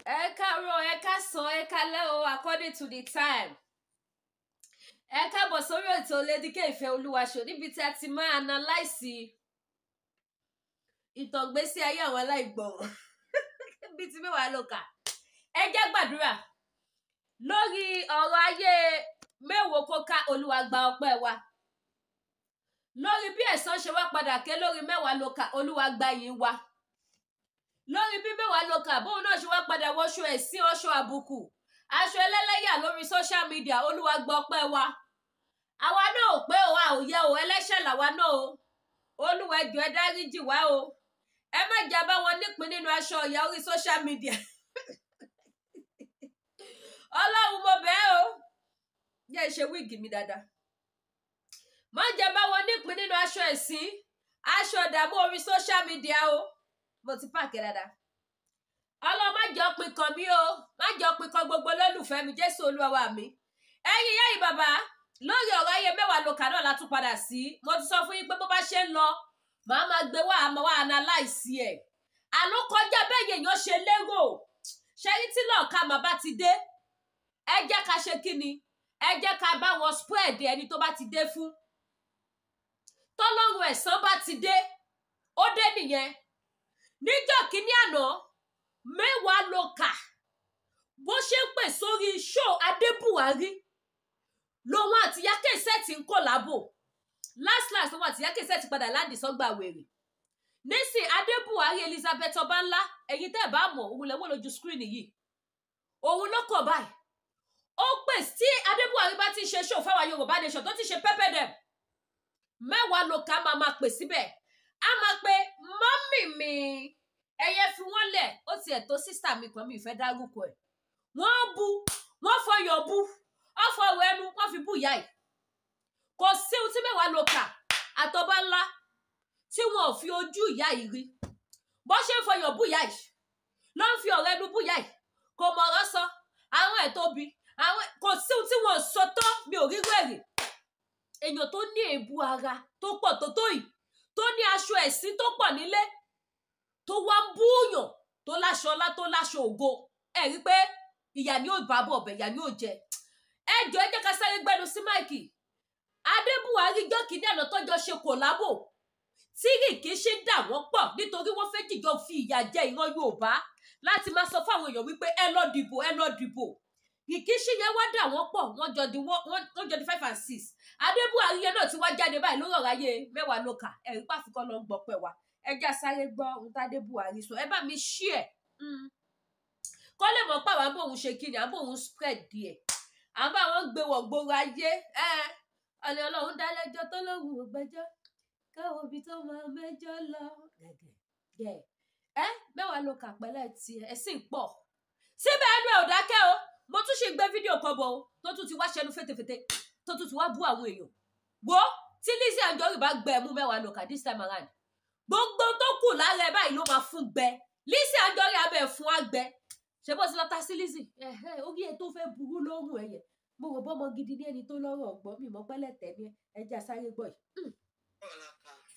Ẹ káàárọ̀, ẹ káàsán, ẹ káalẹ́ o, according to the time. Ẹ káàbọ̀ sórí ètò Lady K Ìfẹ́ Olúwaṣọ níbi tí a ti máa analyse ìtàngbésí ayé àwọn aláìgbọràn bíi ti mẹ́wàá ló kà. Ẹ jẹ́ gbàdúrà lórí ọ̀rọ̀ ayé mẹ́wòó kóká, Olúwa gba ọpẹ́ wa. Lórí bí ẹ̀san ṣe wá padà ké lórí mẹ́wàá ló kà, Olúwa gba ìyìn wa. Lórí bí mẹ́wàá ló kà bóun náà ṣe wá padà wọṣọ ẹ̀sín, ọṣọ àbùkù, aṣọ ẹlẹ́lẹ́yà lórí social media, Olúwa gba ọpẹ́ wa. Àwa náà ò pé o, a ò yẹ o, ẹlẹ́ṣẹ̀ làwa náà o. Olúwa ẹ jọ̀ọ́ ẹ dáríjì wá o. Ẹ má jà bá wọn nípín nínú aṣọ ìyà orí social media. Ọlọ́run mo bẹ̀ ẹ́ o. Jẹ́ ṣe wíìgì mi dáadáa. Má jẹ́ bá wọn nípín nínú aṣọ ẹ̀sín, aṣọ ìdààmú orí social media o. Mo ti pààkì dáadáa. Ọlọ́run má jẹ́ ọpin kan mi o, má jẹ́ ọpin kan gbogbo olólùfẹ́ mi, Jésù Olúwa wa mi. Ẹ̀yin ìyá yìí bàbá, lórí ọ̀rọ̀ ayé mẹ́wàá ló kà náà la tún padà sí. Mo ti sọ fún yín pé bó bá ṣe ń lọ, màá máa gbé wá, àmọ́ wá analyse ẹ̀. Àló kọjá bẹ́ẹ̀ yẹn ṣe lérò. Ṣẹ́rí tí lọ́ọ̀ka màá bá ti dé. Ẹ jẹ́ ká ṣe kí ni? Ẹ jẹ́ ká bá wọn spread ẹni tó bá ti dé fún. Tọ́lọ́run ẹ̀san bá ti dé, ó dé nìyẹn. Níjọ́ kínní àná, mẹ́wàá ló kà bó ṣe ń pè sórí show Adébùhárí lòun àti Ìyá Kẹ́sẹ̀tì ń kòlábò. Last last òun àti Ìyá Kẹ́sẹ̀tì padà láǹdì sọ́gbà wèrè. Nísìn Adébùhárí Elizabeth Ọbánlá, ẹ̀yin tẹ́ ẹ̀ bá mọ̀, òun lẹ́wọ́ lójú screen yìí, òun ló kọ̀ báyìí. Ó pè sí Adébùhárí bá ti ṣe show fáwọn Yorùbá Nation tó ti ṣe pẹ́pẹ́ dẹ̀, mẹ́wàá ló kà máa máa pè síbẹ̀. A máa pe mọ́mì mi, ẹyẹ fi wọ́n lẹ̀, ó tiẹ̀ tó sísà mi kan, mi ìfẹ́ dárúkọ ẹ̀. Wọ́n bu, wọ́n fọyọ̀ bu, wọ́n fọwọ́ ẹnu, wọ́n fi bú ìyá ẹ̀. Kò sí ohun tí mẹ́wàá ló kà àtọ́bá ńlá tí wọn ò fi ojú ìyá yìí rí. Bó ṣe ń fọyọ̀ bú ìyá yìí ló ń fi ọ̀rọ̀ ẹnu bú ìyá yìí, kò mọ̀ ọ̀rọ̀ sọ, àwọn ẹ̀ tóbi, àwọn kò sí ohun tí wọn ò sọ tán, mi ò rí wẹ̀rì. Èèyàn tó ní èébú ara tó pọ̀ tó tó yìí, tó ní aṣọ ẹ̀sín tó pọ̀ nílé, tó wá ń búyàn, tó láṣọ ọlá, tó láṣọ ògo, ẹ rí pé ìyà ni ó bá bọ̀ ọ̀bẹ, ìyà ni ó jẹ. Ẹ jọ̀ọ́ ẹ jẹ́ ká sáré gbẹnu sí máìkì. Adébùhárí jọ́ kìíní àná tọ́jọ́ ṣe kòlábò tí Rìkíṣí dà wọ́n pọ̀ nítorí wọ́n fẹ́ jìjọ fi ìyà jẹ ìran Yorùbá láti máa sọ fáwọn èèyàn wípé ẹ lọ dìbò, ẹ lọ dìbò. Rìkíṣí yẹn wá dà wọ́n pọ̀, wọ́n jọ di 5 and 6. Adébùhárí yẹn náà ti wá jáde báyìí lórí ọ̀rọ̀ ayé mẹ́wàá ló kà, ẹ̀rí pàfikọ́ ló ń gbọ́ pẹ̀ wá. Ẹ jẹ́ sáré gbọ́ ohun tádébùhárí sọ, ẹ bá mi share kọ́ lè mọ̀ pé àwọn bóun ṣe kí ni, àwọn bóun spread díẹ̀, àwọn bá wọn gbé wọ̀ gbòòrò ayé. Ẹ ọ̀lẹ́ Ọlọ́run dá lẹ́jọ́ tó lóhùn ò gbẹ́jọ́, káwọn ibi tó máa mẹ́jọ lọ gẹ̀gẹ̀. Ẹ mẹ́wàá ló kà pẹ́lẹ́ tiẹ̀, ẹ sì ń pọ̀ síbẹ̀, ẹnu ẹ̀ ò dákẹ́ o. Mo tún ṣe gbé fídíò kan bọ̀ o, tó tún ti wá ṣẹnu fètèfètè, tó tún ti wá bú àwọn èèyàn. Wo tí Lizzy Anjorin bá gbẹ mú mẹ́wàá ló kà this time around, gbogbo tó kù lára ẹ báyìí ló máa fún gbẹ. Lizzy Anjorin abẹ fún àgbẹ. Ṣé bó ti lọ ta sí Lizzy? Orí ẹ tó fẹ́ burú lóhùn ẹ̀yẹ. Mo rò bọ́mọ gidi ní ẹni tó lọ́rọ̀ ọ̀gbọ́n, mi mọ́ pẹ́lẹ́ tẹ̀ ní ẹja sáré gbọ́ yìí.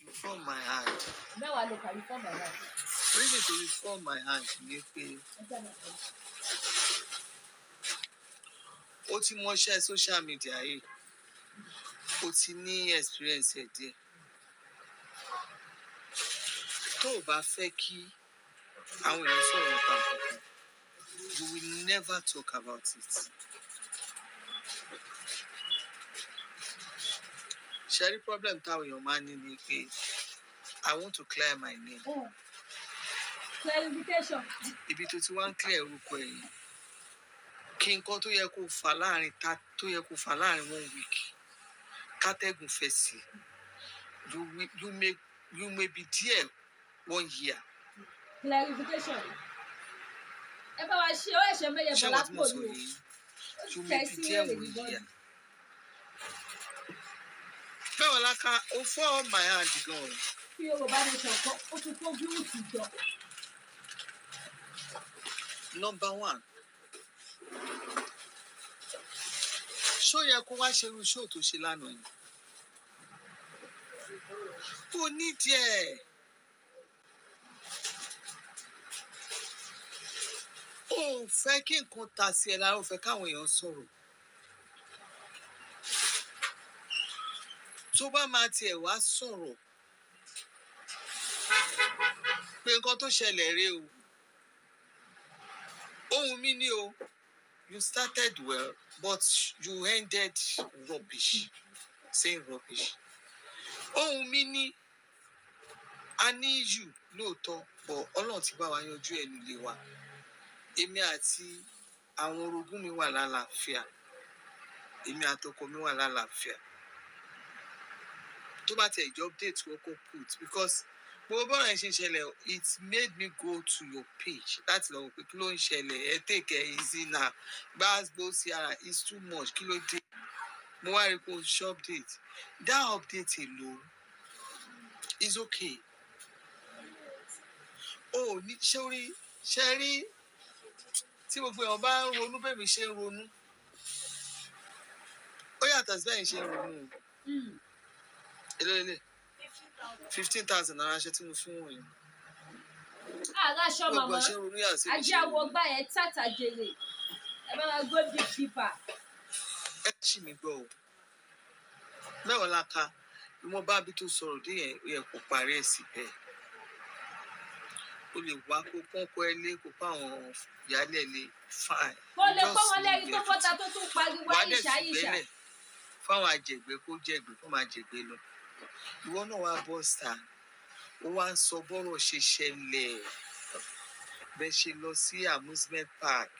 You form my hand. Mẹ́wàá ló kà, you form my hand. Reason to reform my hand ni pé ó ti mọṣẹ́ social media yìí, ó ti ní experience ẹ̀ díẹ̀. Tó o bá fẹ́ kí àwọn èèyàn sọ̀rọ̀ nípa nǹkan, you will never talk about it. Ṣẹ́rí problem táwọn èèyàn máa ń ní ni pé I want to clear my name. Clarification. Ibi tó ti wá ń clear orúkọ ẹ̀ yìí, kí nǹkan tó yẹ kó fà láàrin ta tó yẹ kó fà láàrin 1 week kátẹ́gùn fẹ́ sí, you may be there 1 year. Clarification. Ẹ bá wa ṣe ó ẹ̀ṣẹ̀ mẹ́yẹ bọ̀ lápò ní o. You may be there 1 year. Bẹ́ẹ̀ láka ó fọ́ my hand gan. Kí Yorùbá Nation kọ́, ó tún kó gíwùtì jọ. Number 1. Ṣó yẹ kó wá ṣerú ṣó tó ṣe lánàá yìí? Kò ní díẹ̀. Ó fẹ́ kí nǹkan ta sí ẹ lára, ó fẹ́ káwọn èèyàn sọ̀rọ̀. Tó bá máa tiẹ̀ wá sọ̀rọ̀ pé nǹkan tó ṣẹlẹ̀ rèé o, ohun mi ni o, you started well but you ended rubbish, saying rubbish. Ohun mi ni a ní issue lóòótọ́, but Ọlọ́run ti bá wa yanjú ẹ̀ nílé wa. Èmi àti àwọn orogún mi wà lálàáfíà, èmi àtọkọ mi wà lálàáfíà. Tó bá tiẹ̀ jẹ́ update wọ́n kó put, because gbogbo bọ́ọ̀rọ̀ ẹ̀ ṣe ń ṣẹlẹ̀, it made me go to your page láti lọ wò pé kí ló ń ṣẹlẹ̀. Ẹ take it easy now, gbasgbo sí ara is too much, kí ló dé? Mo wá rí i pé o ṣe update. That update alone is okay. O ní ṣé orí ṣe rí tí gbogbo èèyàn bá ń ronú bẹ́ẹ̀ mi ṣe ń ronú, ó yàtọ̀ sí bẹ́ẹ̀ ṣe ń ronú o. Èló lélẹ̀? 15,000 naira aṣọ tí mo fún wọ̀nyí. Aláṣọ Gbogbo màmá ṣe ń ronú yàtọ̀ sí mi ajé ṣe ń àwọ̀ ronú. ọgbà ẹ̀ tàtà jèrè, ẹ bá wa go big deeper. Ẹ ṣì mí gbọ́ o. Mẹ́wàá la ka ìwọ̀n bá bí tó sọ̀rọ̀ dé yẹn, ó yẹ kó parí ẹ̀ síbẹ̀. O lè wá kó pọ́nkọ́ ẹ lé, kó pa àwọn ìyáálé ẹ lé, fine. Kó lè Just pọ́n wọn lẹ́rìí leave tó bọ́ta everything. tó tún pariwo Wàá dẹ̀ àyíṣà àyíṣà. fìgbẹ́lẹ̀ fáwọn àjẹgbẹ́ kó jẹ̀gbẹ́ kó máa jẹ̀gbẹ́ lọ. Ìwọ náà wá bọ́ sà, ó wá ń sọ bọ́rọ̀ ṣe ṣẹlẹ̀, bẹ́ẹ̀ ṣe lọ sí amusement park,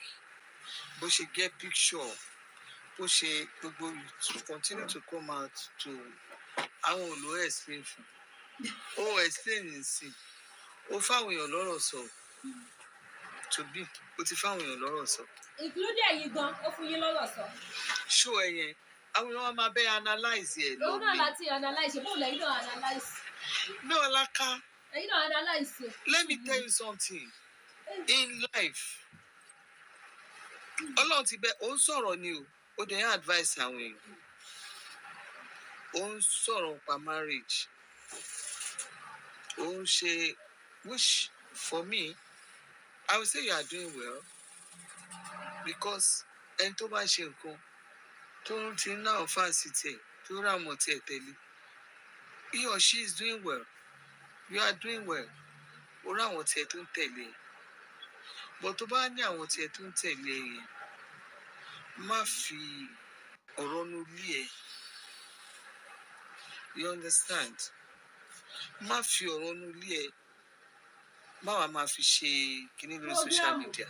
bó ṣe get picture, bó ṣe gbogbo, you continue to come out to àwọn ò lò explain fún ó explain nsìn, ó fáwọn èèyàn lọ́rọ̀ sọ, to be ó ti fáwọn èèyàn lọ́rọ̀ sọ. Including ẹ̀yin gan, ó fún yín lọ́rọ̀ sọ. Ṣó ẹ yẹn, àwọn èèyàn wa máa bẹ́ analyse ẹ̀ Òun náà lọ́gbìn. láti analyse, bóun lẹ́yìn náà analyse. Náà láká. Ẹ̀yin náà analyse. Let me tell you something in life. Ọlọ́run ti bẹ, ó ń sọ̀rọ̀ ni o, ó dẹ̀ ń advice àwọn èèyàn, ó ń sọ̀rọ̀ nípa marriage, ó ń ṣe, which for me I will say you are doing well, because ẹni tó bá ṣe nǹkan tó ń ti ń náà fáǹsì tiẹ̀ tó rà mọ̀ tiẹ̀ tẹ̀lé, he or she is doing well. You are doing well. Ó rà àwọn tiẹ̀ tó ń tẹ̀lé e, but tó bá ní àwọn tiẹ̀ tó ń tẹ̀lé e yẹn, má fi ọ̀rọ̀ nu ilé ẹ̀, you understand? Má fi ọ̀rọ̀ nu ilé ẹ̀, má wàá máa fi ṣe kinní lórí social Program. media.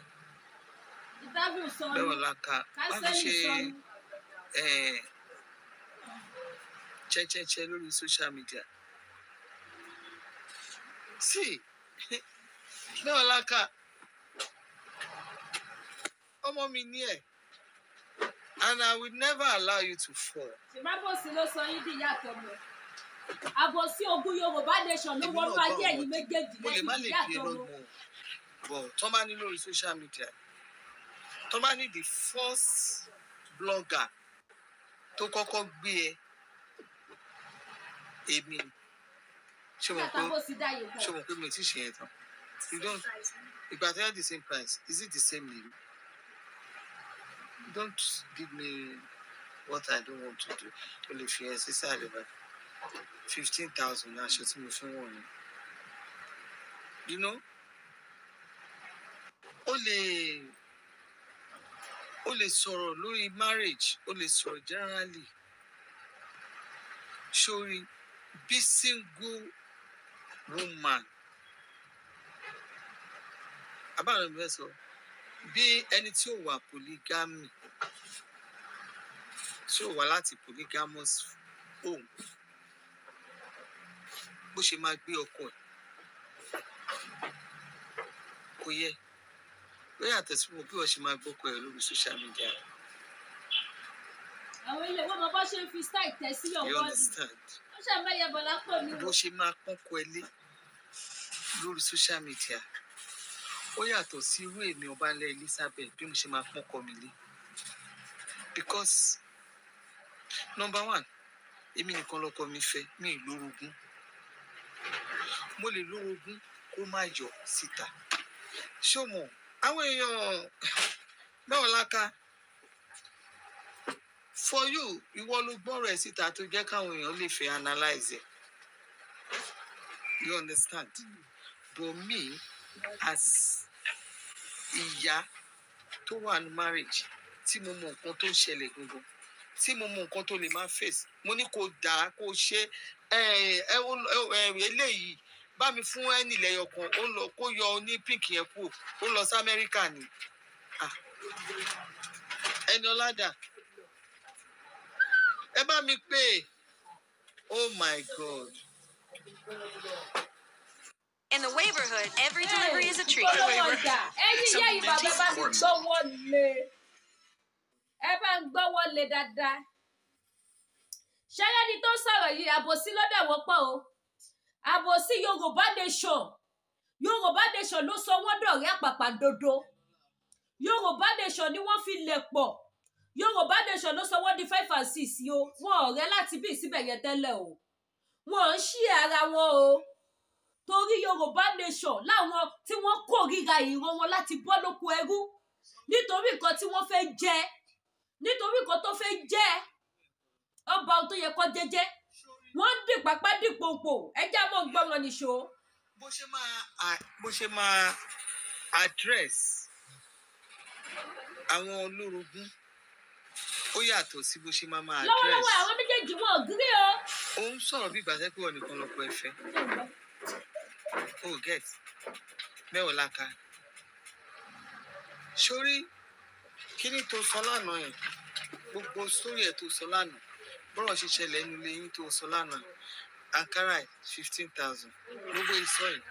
Interview sọnù. Bẹ́ẹ̀ la ka má fi ṣe Counseling sọnù. Chẹ́chẹ́chẹ́ lórí social media. See, bẹ́ẹ̀ la ka ọmọ mi ní ẹ̀, and I will never allow you to fall. Ṣèmábòsí ló sọ yín di ìyá àtọmọ. Àbòsí ogun Yorùbá nation ló Èmi wọnú náà bá ayé àwọn ẹ̀yin méjèèjì mo lè má lẹ́yìn lè ìyá bí ẹ àtọmọ. lọ́gbọ̀n o, but tó bá ní lórí social media, tó bá ní the first blogger tó kọ́kọ́ gbé ẹ, èmi ni. Ṣé mo Nígbà pé tábòsí dáyé pọ̀. Ṣé mo pé mi ò tí ì ṣe yẹn tán? You don't, ìgbà tó yẹ the same price, is it the same name? Don't give me what I don't want to do. O lè fi ẹ sísàlẹ̀ báyìí. 15,000 ní aṣọ tí mo fún wọn ni. Ó lè sọ̀rọ̀ lórí marriage, ó lè sọ̀rọ̀ generally sórí bí single woman abáwọn mi fẹ́ sọ, bí ẹni tí ò wà polygamy, tí ò wá láti polygamous home, bó ṣe máa gbé ọkọ ẹ̀ kò yẹ ó yàtọ̀ sí bí wọ́n ṣe máa gbọ́kọ ẹ̀ lórí social media. Àwọn ilé wọn mọ bó ṣe ń fi style tẹ̀ sí You ọ̀wọ́ ni. understand? Wọ́n ṣàmẹ́yẹ bọ̀lá pọ̀ mi. Bó ṣe máa pọ́nkọ ẹ lé lórí social media ó yàtọ̀ sí irú èmi Ọbalẹ̀ Elizabeth, bí mo ṣe máa pọ́nkọ mi lé, because number one, èmi nìkan lọkọ mi fẹ́, mi ì lórogún. Mo lè lórogún kó má yọ síta. Ṣé o mọ̀? Àwọn èèyàn báwo la ká for you, ìwọ ló gbọ́rọ̀ ẹ̀ síta tó jẹ́ káwọn èèyàn lè fẹ́ analyse ẹ̀, you understand? But me as ìyá tó wà ní marriage, tí mo mọ nǹkan tó ń ṣẹlẹ̀ gangan, tí mo mọ nǹkan tó lè máa face, mo ní kó dáa kó ṣe ẹ ẹ ẹ eléyìí bá mi fún ẹnì lẹ́yọ kan, ó ń lọ kó yọ ní pink yẹn kúrò, ó ń lọ sí Amẹ́ríkà ni. Ah, ẹni ọ̀làdà, ẹ bá mi pè. Oh my God. In the neighborhood, every delivery is a treat. Ìpolówó ọjà. Ẹ̀yin ìyá yìí, bàbá, bá mi gbọ́wọ́ lé, ẹ bá ń gbọ́wọ́ lé dáadáa. Ṣẹlẹ́ni tó sọ̀rọ̀ yìí, àbòsí lọ́dọ̀ wọ́pọ̀ o. Àbòsí Yorùbá Nation, Yorùbá Nation ló sọ wọ́n dọ̀rẹ́ àpàpàǹdodo. Yorùbá Nation ni wọ́n fi lẹ̀ pọ̀. Yorùbá Nation ló sọ wọ́n di five and six yìí o. Wọn ọ̀rẹ́ láti bí síbẹ̀ yẹn tẹ́lẹ̀ o. Wọn ń ṣí ara wọn o, torí Yorùbá Nation láwọn tí wọ́n kórìíra ìran wọn láti bọ́ lóko ẹrú, nítorí nǹkan tí wọ́n fẹ́ jẹ, nítorí nǹkan tó fẹ́ jẹ ọba ohun tó yẹ kó jẹjẹ, wọ́n ń dì pápá dì pòpò. Ẹjẹ́ àmọ́ gbọ́ wọn nìṣó. Bó ṣe máa address àwọn olórogún, ó yàtọ̀ sí bó ṣe máa máa address. Lọ́wọ́lọ́wọ́, àwọn méjèèjì wọn ò gírí o. Ó ń sọ̀rọ̀ bí ìgbà tẹ́ pé wọn nìkan lọ́kọ ẹ fẹ́. Oh, get mẹ́wàá láka sórí kíní tó sọ lánàá yẹn, gbogbo sórí ẹ̀ tó sọ lánàá, bọ́rọ̀ ṣe ṣẹlẹ̀ nínú ilé yín tó sọ lánàá, ankara 15,000, gbogbo ìsọ yìí,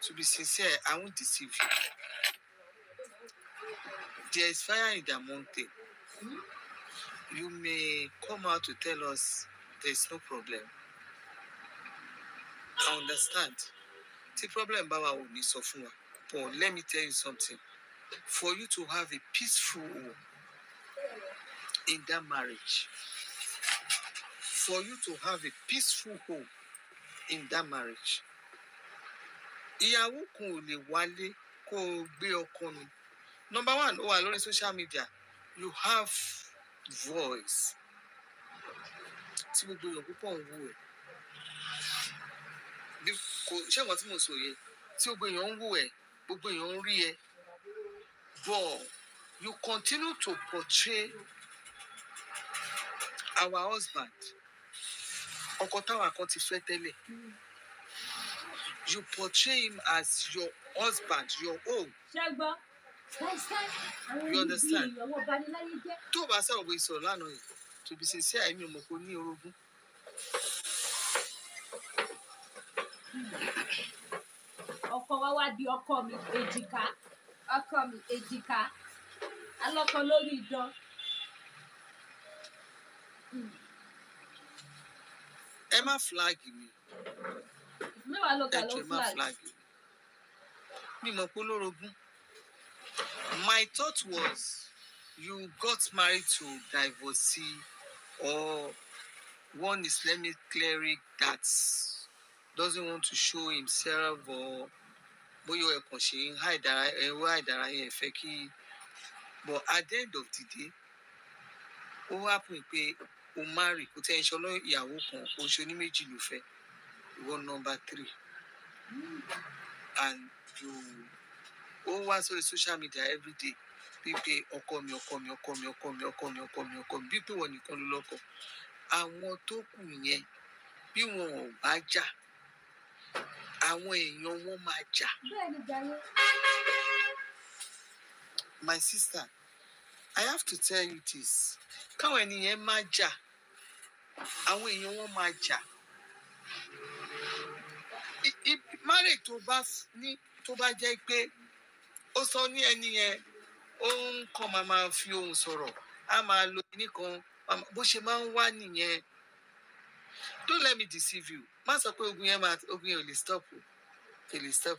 to be sincere, I won't deceive you, there is fire in the mountain. You may come out to tell us there is no problem. I understand. Tí problem bá wà, ò ní sọ fún wa. But let me tell you something: for you to have a peaceful home in that marriage, for you to have a peaceful home in that marriage, ìyàwó kan ò lè wálé kó o gbé ọkọ mi. Number one, ó wà lórí social media, you have voice tí gbogbo èèyàn púpọ̀ ń wò ẹ́. Bí kò ṣé nǹkan tí mo sọ yẹ, tí gbogbo èèyàn ń wò ẹ́, gbogbo èèyàn ń rí ẹ, but you continue to portray our husband, ọkọ táwa kan ti fẹ́ tẹ́lẹ̀, you portray him as your husband, your own. Ṣé gbọ́ ṣáìṣáì àwọn You understand? ibi ìyàwó baniláyé jẹ́. Tó o bá sọ̀rọ̀ bó sọ̀rọ̀ lánàá yìí, to be sincere, èmi ò mọ̀ pé o ní orogún. Ọkọ wa wá di ọkọ mi èjìká, ọkọ mi èjìká, alọ́kọ lórí idán. Ẹ má flag mi. Mẹ́wàá ló Ẹ kà ló jọ̀ọ́, ẹ má flag. flag mi. Mi mọ̀ pé olórogún. My thought was you got married to divorcee or one Islamic cleric that doesn't want to show himself, or bóyá ẹ kàn ṣe ń hide ara ẹ, wá hide ara yẹn fẹ́ kí. But at the end of the day, ó happen pé o marry, kò tẹ́ ẹ ṣe ọlọ́ ìyàwó kan, o ṣe oníméjì ló fẹ́, ìwọ number three, and you ó wá sórí social media everyday bíi pé ọkọ mi, ọkọ mi, ọkọ mi, ọkọ mi, ọkọ mi, ọkọ mi, ọkọ mi, bíi pé wọn nìkan ló lọ́kọ. Àwọn tó kù yẹn, bí wọn ò bá jà, àwọn èèyàn wọn máa jà. Bẹ́ẹ̀ ni jàre. My sister, I have to tell you this: káwọn ènìyàn máa jà, àwọn èèyàn wọn máa jà. Marriage tó bá ní, tó bá jẹ́ pé ó sọ ní ẹni yẹn, ó ń kàn máa fi ohùn sọ̀rọ̀, á máa lo kíní kan, bó ṣe máa ń wá nìyẹn. Don't let me deceive you. Má sọ pé ogun yẹn máa, ogun yẹn ò lè stop o, kò lè stop.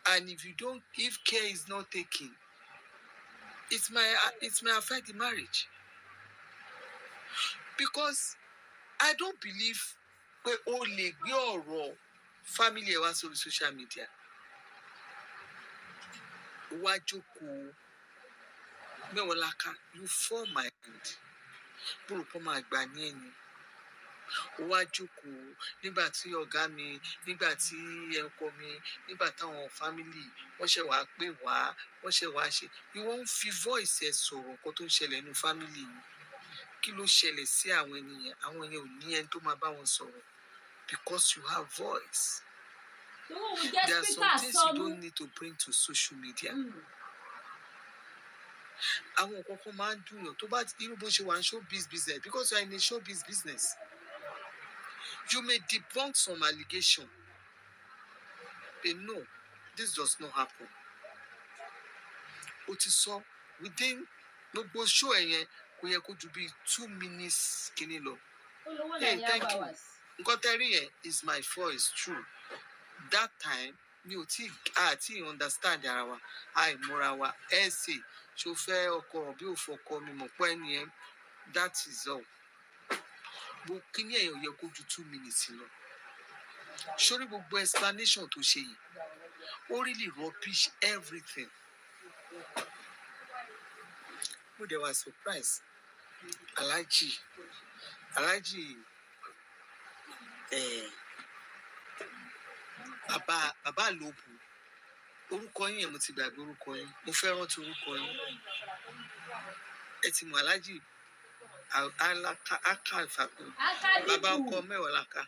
And if you don't, if care is not taken, it may affect the marriage, because I don't believe pé o lè gbé ọ̀rọ̀ family ẹ̀ wá sórí social media. Ó wá jókòó Mewolaka, you fall my hand. Mo rò pé ó máa gbà ní ẹni. Ó wá jókòó nígbà tí ọ̀gá mi, nígbà tí ẹ̀kọ́ mi, nígbà táwọn family wọ́n ṣẹ̀ wá pè wá, wọ́n ṣẹ̀ wá ṣe. Ìwọ ń fi voice ẹ sọ̀rọ̀ nǹkan tó ń ṣẹlẹ̀ nínú family yìí. Kí ló ṣẹlẹ̀ sí àwọn ènìyàn? Àwọn yẹn ò ní ẹni tó máa bá wọn sọ̀rọ̀ because you have voice. Torí òun jẹ́ There are speaker some things you sọnù. don't need to bring to social media. Àwọn nǹkan kan máa ń dùn yàn tó bá irú bó ṣe wà ní showbiz business, because you are in a showbiz business. You may debunk some allegation. But no, this does not happen. O ti sọ within gbogbo show ẹ yẹn kò yẹ kó ju bíi 2 minutes kìíní lọ. Ó lo one Hey, and a half thank you. hours. Nǹkan tẹ́ rí yẹn is my voice, true. That time mi ò tí àti understand ara wa, àìmúra wa, ẹ ṣe ṣo fẹ́ ọkọ bí ò fọkọ mi mọ̀ pé ẹni yẹn, that is all. Gbogbo kíní ẹ̀yàn ò yẹ kó ju 2 minutes lọ. Sórí gbogbo explanation tó ṣe yìí, ó really rubbish everything. Mo dẹ̀ wá surprise. Alhaji, bàbá àlòbù, orúkọ yín yẹn, mo ti gbàgbé orúkọ yín, mo fẹ́ rántí orúkọ yín. Ẹ ti mọ Alhaji Alaka Aka Ìfàkùn, bàbá ọkọ Akadibu. Mewolaka,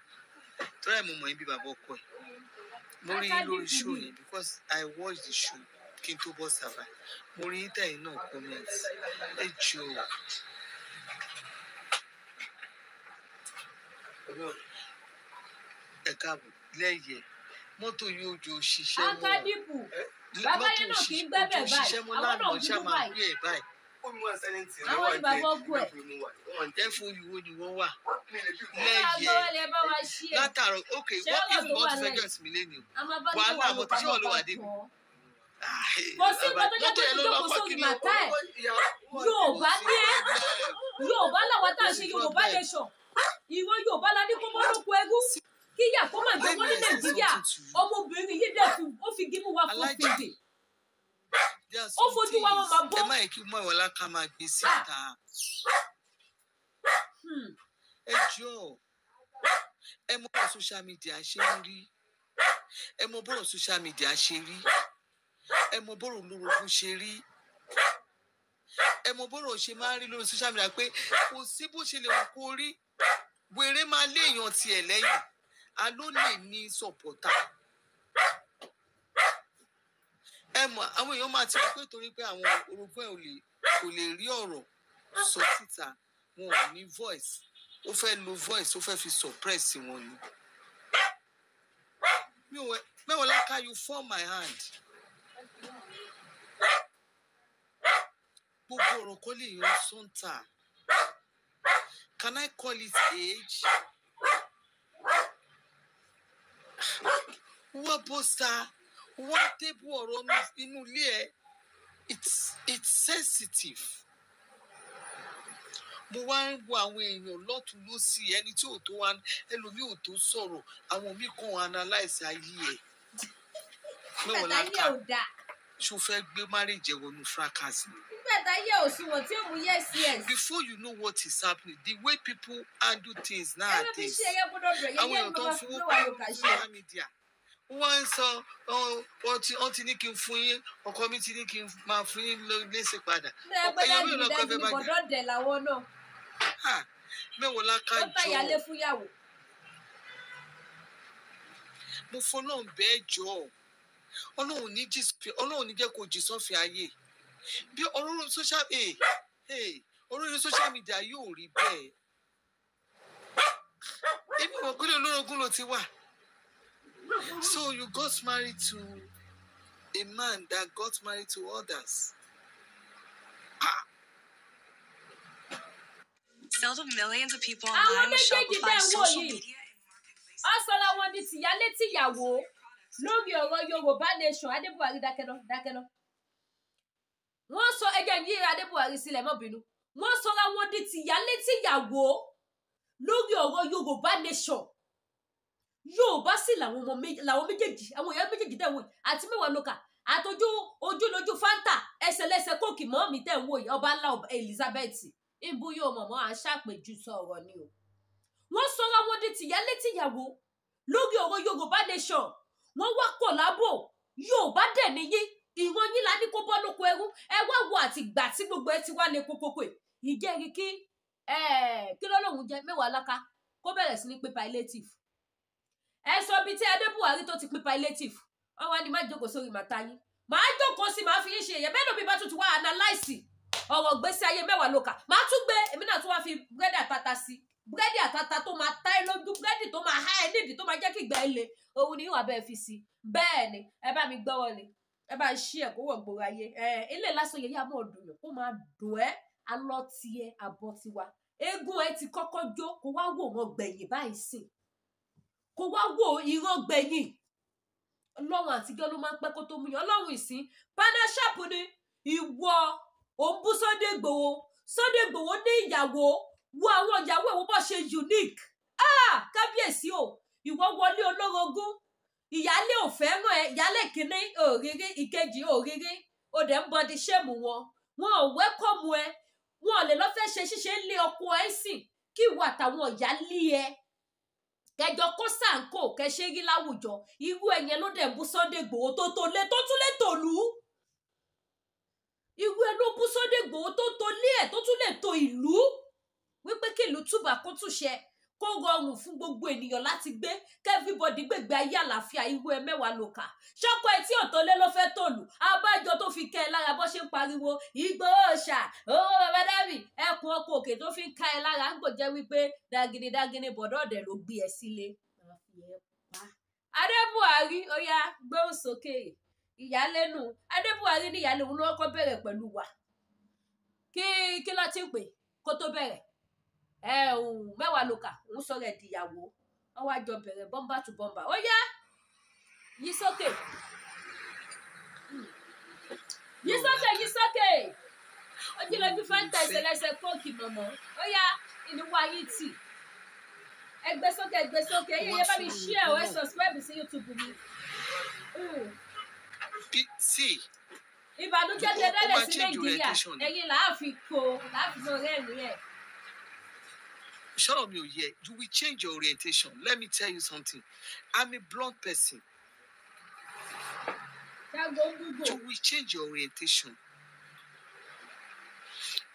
tọ́lá ẹ̀ mo mọ̀ yín bí bàbá ọkọ ẹ̀. Mo rí yín lórí Akadibu show ni. yẹn because I watch the show kí n tó bọ́ sábà. Mo rí yín tẹ̀yìn náà comment. Ẹ jọ̀ọ́, ẹ káàbọ̀ lẹ́yẹ̀ mọ́tò yóò jò ṣiṣẹ́ mọ́. Akadibu. Bàbá Mọ́tò yẹn náà kì í gbẹ́bẹ̀ ojú báyìí. ṣiṣẹ́ mọ́ Àwọn lánàá náà ṣá bínú máa báyìí. gbé ẹ̀ báyìí. Àwọn ni bàbá ọkọ ẹ̀. Ẹ̀fọ́ ìwo ni wọ́n wà Ẹ bá lẹ́yẹ̀ gbọ́ wọlé, ẹ bá wa ṣí ẹ̀. látàrọ. Ok, Ṣé wọ́n ọ̀rọ̀ if tó wọ́n wà ti fẹ́ lẹ́yìn? gẹ̀ẹ́sì mi lẹ́nu o. A máa bá Wàhálà Mewolaka mọ́tò ṣé wọ́n ló wà débi. jọ. Kò sí nǹkan tó jẹ́ Mọ́tò pé yẹn ló ìjókòó lọ kọ́ sórí kí ni màtá ẹ̀. Yorùbá ní ẹ́. Yorùbá làwọn tá à ń ṣe Yorùbá nation. Ìran Yorùbá la ní kó mọ́ lóko ẹrú. Kíyà kó má jẹ wọ́n ní Nàìjíríà. Ọmọbìnrin yìí dẹ̀ fi ó fi gímú wa fún Alhaji, fìdí. There are Ó some fojú wa wọn things máa bó. ẹ má yẹ kí Mewolaka máa gbé síta. Ẹ jọ̀ọ́, ẹ mọ bọ́rọ̀ social media ṣe ń rí, ẹ mọ bọ́rọ̀ social media ṣe rí, ẹ mọ bọ́rọ̀ olórogún ṣe rí, ẹ mọ bọ́rọ̀ ṣe máa ń rí lórí social media pé kò sí bó ṣe lè wù kó rí, wèrè máa léèyàn tiẹ̀ lẹ́yìn, a ló lè ní supporter. Ẹ mọ àwọn èèyàn máa ti rí pé torí pé àwọn orogún ẹ ò lè kò lè rí ọ̀rọ̀ sọ síta, wọn ò ní voice, ó fẹ́ lo voice, ó fẹ́ fi suppress wọn ni. Mi ò wẹ- Mewolaka, you fall my hand. Gbogbo ọ̀rọ̀ kọ́ lè yan sọ́ńtà. Can I call it age? Wọ́n bó sa wọ́n tébù ọ̀rọ̀ inú ilé ẹ̀, it's sensitive. Mo wá ń wo àwọn èèyàn lọ́tún lọ́sì, ẹni tí ò tó wá, ẹlòmíì ò tó sọ̀rọ̀, àwọn míì kàn analyse ayé ẹ̀. Nígbà táyé Mewolaka, ò dáa. ṣó fẹ́ gbé marriage ẹ̀ wọnú fracas ni? Nígbà táyé ò sunwọ̀n tí ò mú yes yes. Before you know what is happening, the way people handle things Ẹ má fi nowadays, ṣe ẹyẹ gbọ́dọ̀ bẹ̀rẹ̀ àwọn yẹn èèyàn ní tó bàbá ń fi fowó Mewolaka pamọ́ ṣe. social media, wọ́n ń sọ ọ, wọ́n ti ní kí n fún yín, ọkọ mi ti ní kí n máa fún yín léṣe padà. Bẹ́ẹ̀ pé Èèyàn dájú mélòó lọkọ dájú fẹ́ ní bá jà? bọ̀dọ̀ dẹ̀ làwọn náà. Ha, Mewolaka, Ó fẹ́ yálé jọ fún yàwó. Mo fọlọ́run bẹ́ẹ̀, jọ. Ọlọ́run ní jì, Ọlọ́run ní jẹ́ kó jì sọ́fin ayé bí ọlọ́run social, ọlọ́run social media yóò rí bẹ́ẹ̀. Èmi mọ̀ pé olórogún ló ti wà. So you got married to a man that got married to others. Ah. Sell to millions of people Àwọn online with méjèèjì tẹ́ Shopify's ń wò social yìí, media and marketplace. ó sọra wọn di tìyálé tìyàwó lórí ọ̀rọ̀ Yorùbá nation. Adébùwárí, dákẹ́ná dákẹ́ná. Wọ́n sọ ẹjẹ́ ń yíra Adébùwárí sílẹ̀, mọ́ bínú. Wọ́n sọra wọn di tìyálé tìyàwó lórí ọ̀rọ̀ Yorùbá nation. Yorùbá sì làwọn ọmọ méjì, làwọn méjèèjì, àwọn èèyàn méjèèjì dẹ̀ wò yìí, àti Mewolaka àtọjú ojúlójú. kóòkì mọ́ mi tẹ̀ ń wò yìí, ọba ńlá Elizabeth ìbú yóò mọ̀mọ́ à ń ṣàpèjú sọ̀rọ̀ ni o. Wọ́n sọra wọn di tìyálé tìyàwó lórí ọ̀rọ̀ Yorùbá nation. Wọ́n wá kọ̀lábò. Yorùbá dẹ̀ níyí, ìran yín la ní kó bọ́ lóko ẹrú. Ẹ wá wo àtìgbà tí gbogbo ẹ ti wá lé kókókó ẹ̀. Ìjẹ́rìí kí kí ló lóun jẹ mẹ́wàá láka kó bẹ̀rẹ̀ sí ní pín palliative. Ẹ sọ bíi tí Adé Buhari tó ti pín palliative. Wọ́n wá ní má jókòó sórí màtá yín, màá jókòó sí, màá fi yín ṣe èyàn bẹ́ẹ̀ lómi bá tuntun wá analyse ọ̀rọ̀ gbèsè ayé mẹ́wàá ló kà, màá tún gbé èmi náà tún wá fi búrẹ́dì àtata sí, búrẹ́dì àtata tó máa tá ẹ lójú, búrẹ́dì tó máa há ẹ nídìí, tó máa jẹ́ kí ìgbà ẹ le, òun ni ìwà bẹ́ẹ̀ fi sí. Bẹ́ẹ̀ ni ẹ bá mi gbọ́wọ́ ni, ẹ bá ṣí ẹ kó wọ̀ gbòòrò ayé ẹ. Ilé lásán yẹn yá mọ̀ dùn yàn, kó máa dùn ẹ́ alọ́ tiẹ̀ àbọ̀ tiwa. Eégún ẹ ti kọ́kọ́ jó, kó wá wò wọn gbẹ̀yìn báyìí sìn, kó wá wò ìran gbẹ̀yìn. Ọlọ́run àtijọ́ ló máa ń pẹ́ kó tó mú yàn, ọlọ́run ìsín panashap ni. Ìwọ òun bú Sunday Igboho. Sunday Igboho ní ìyàwó, wo àwọn ìyàwó ẹ̀, wo bó ṣe unique. Ah, kábíyèsí o. Ìwọ wọlé olórogún, ìyálé ò fẹ́ràn ẹ, ìyálé kínní òrírí, ìkejì òrírí, ó dẹ̀ ń bọdí ṣéèmù wọn, wọn ò wẹ́kọ̀mù ẹ, wọn ò lè lọ́ fẹ́ ṣe ṣíṣe ń lé ọkọ ẹ sìn kí ìwọ àtàwọn ìyálé ẹ kẹjọ kó sànkó kẹṣẹ rí láwùjọ. Irú ẹyẹn ló dẹ̀ bú Sunday Igboho tó tó lé tó tún lé tòlú. Irú ẹ ló bú Sunday Igboho tó tó lé ẹ tó tún lè tó ìlú, wípé kí ìlú túbà kó túṣẹ, kó rọrùn fún gbogbo ènìyàn láti gbé, kẹ́fíbọ̀dì gbègbè ayé àlàáfíà. Irú ẹ mẹ́wàá ló kà ṣọ́kọ ẹ tí òtó lé ló fẹ́ tòlù. Abájọ tó fi kẹ́ ẹ lára bó ṣe ń pariwo Ìgbòho ṣà owó bàbá dábì ẹkùn ọkọ òkè tó fi ń ká ẹ lára ń gbòjẹ́ wípé dagini dagini bọ̀dọ̀ ọ̀dẹ̀ ló gbé ẹ sílé. Adé Buhari ó yá gbóhùn sókè ìyálénu. Adé Buhari ní ìyálé òun ló kọ́kọ́ bẹ̀rẹ̀ pẹ̀lú wa. Kí kí ló ti ń pè kó tó bẹ̀rẹ̀ ẹ òun mẹ́wàá ló kà òun sọ̀rọ̀ ẹ̀ dìyàwó, wọ́n wá jọ bẹ̀rẹ̀ bọ́mbà tó bọ́mbà. Ó yá yí sókè, yí sókè, yí sókè. Ó jí lójú fanta ìṣẹlẹsẹ kóòkì mọ̀mọ́. Ó yá inú wa yín tì, ẹ gbé sókè, ẹ gbé sókè. Ẹyẹ yẹn bá mi share o, ẹ subscribe sí YouTube mi. See, Ìbànújẹ́ tẹ ó dálẹ̀ máa sí change Nàìjíríà, orientation ni. ẹ̀yin làá fi kó làá fi mọ rẹ́rìn ẹ̀. Shut up, you yeah. You will change your orientation. Let me tell you something. I'm a blunt person. Ṣáàgó ń gúgò. You will change your orientation.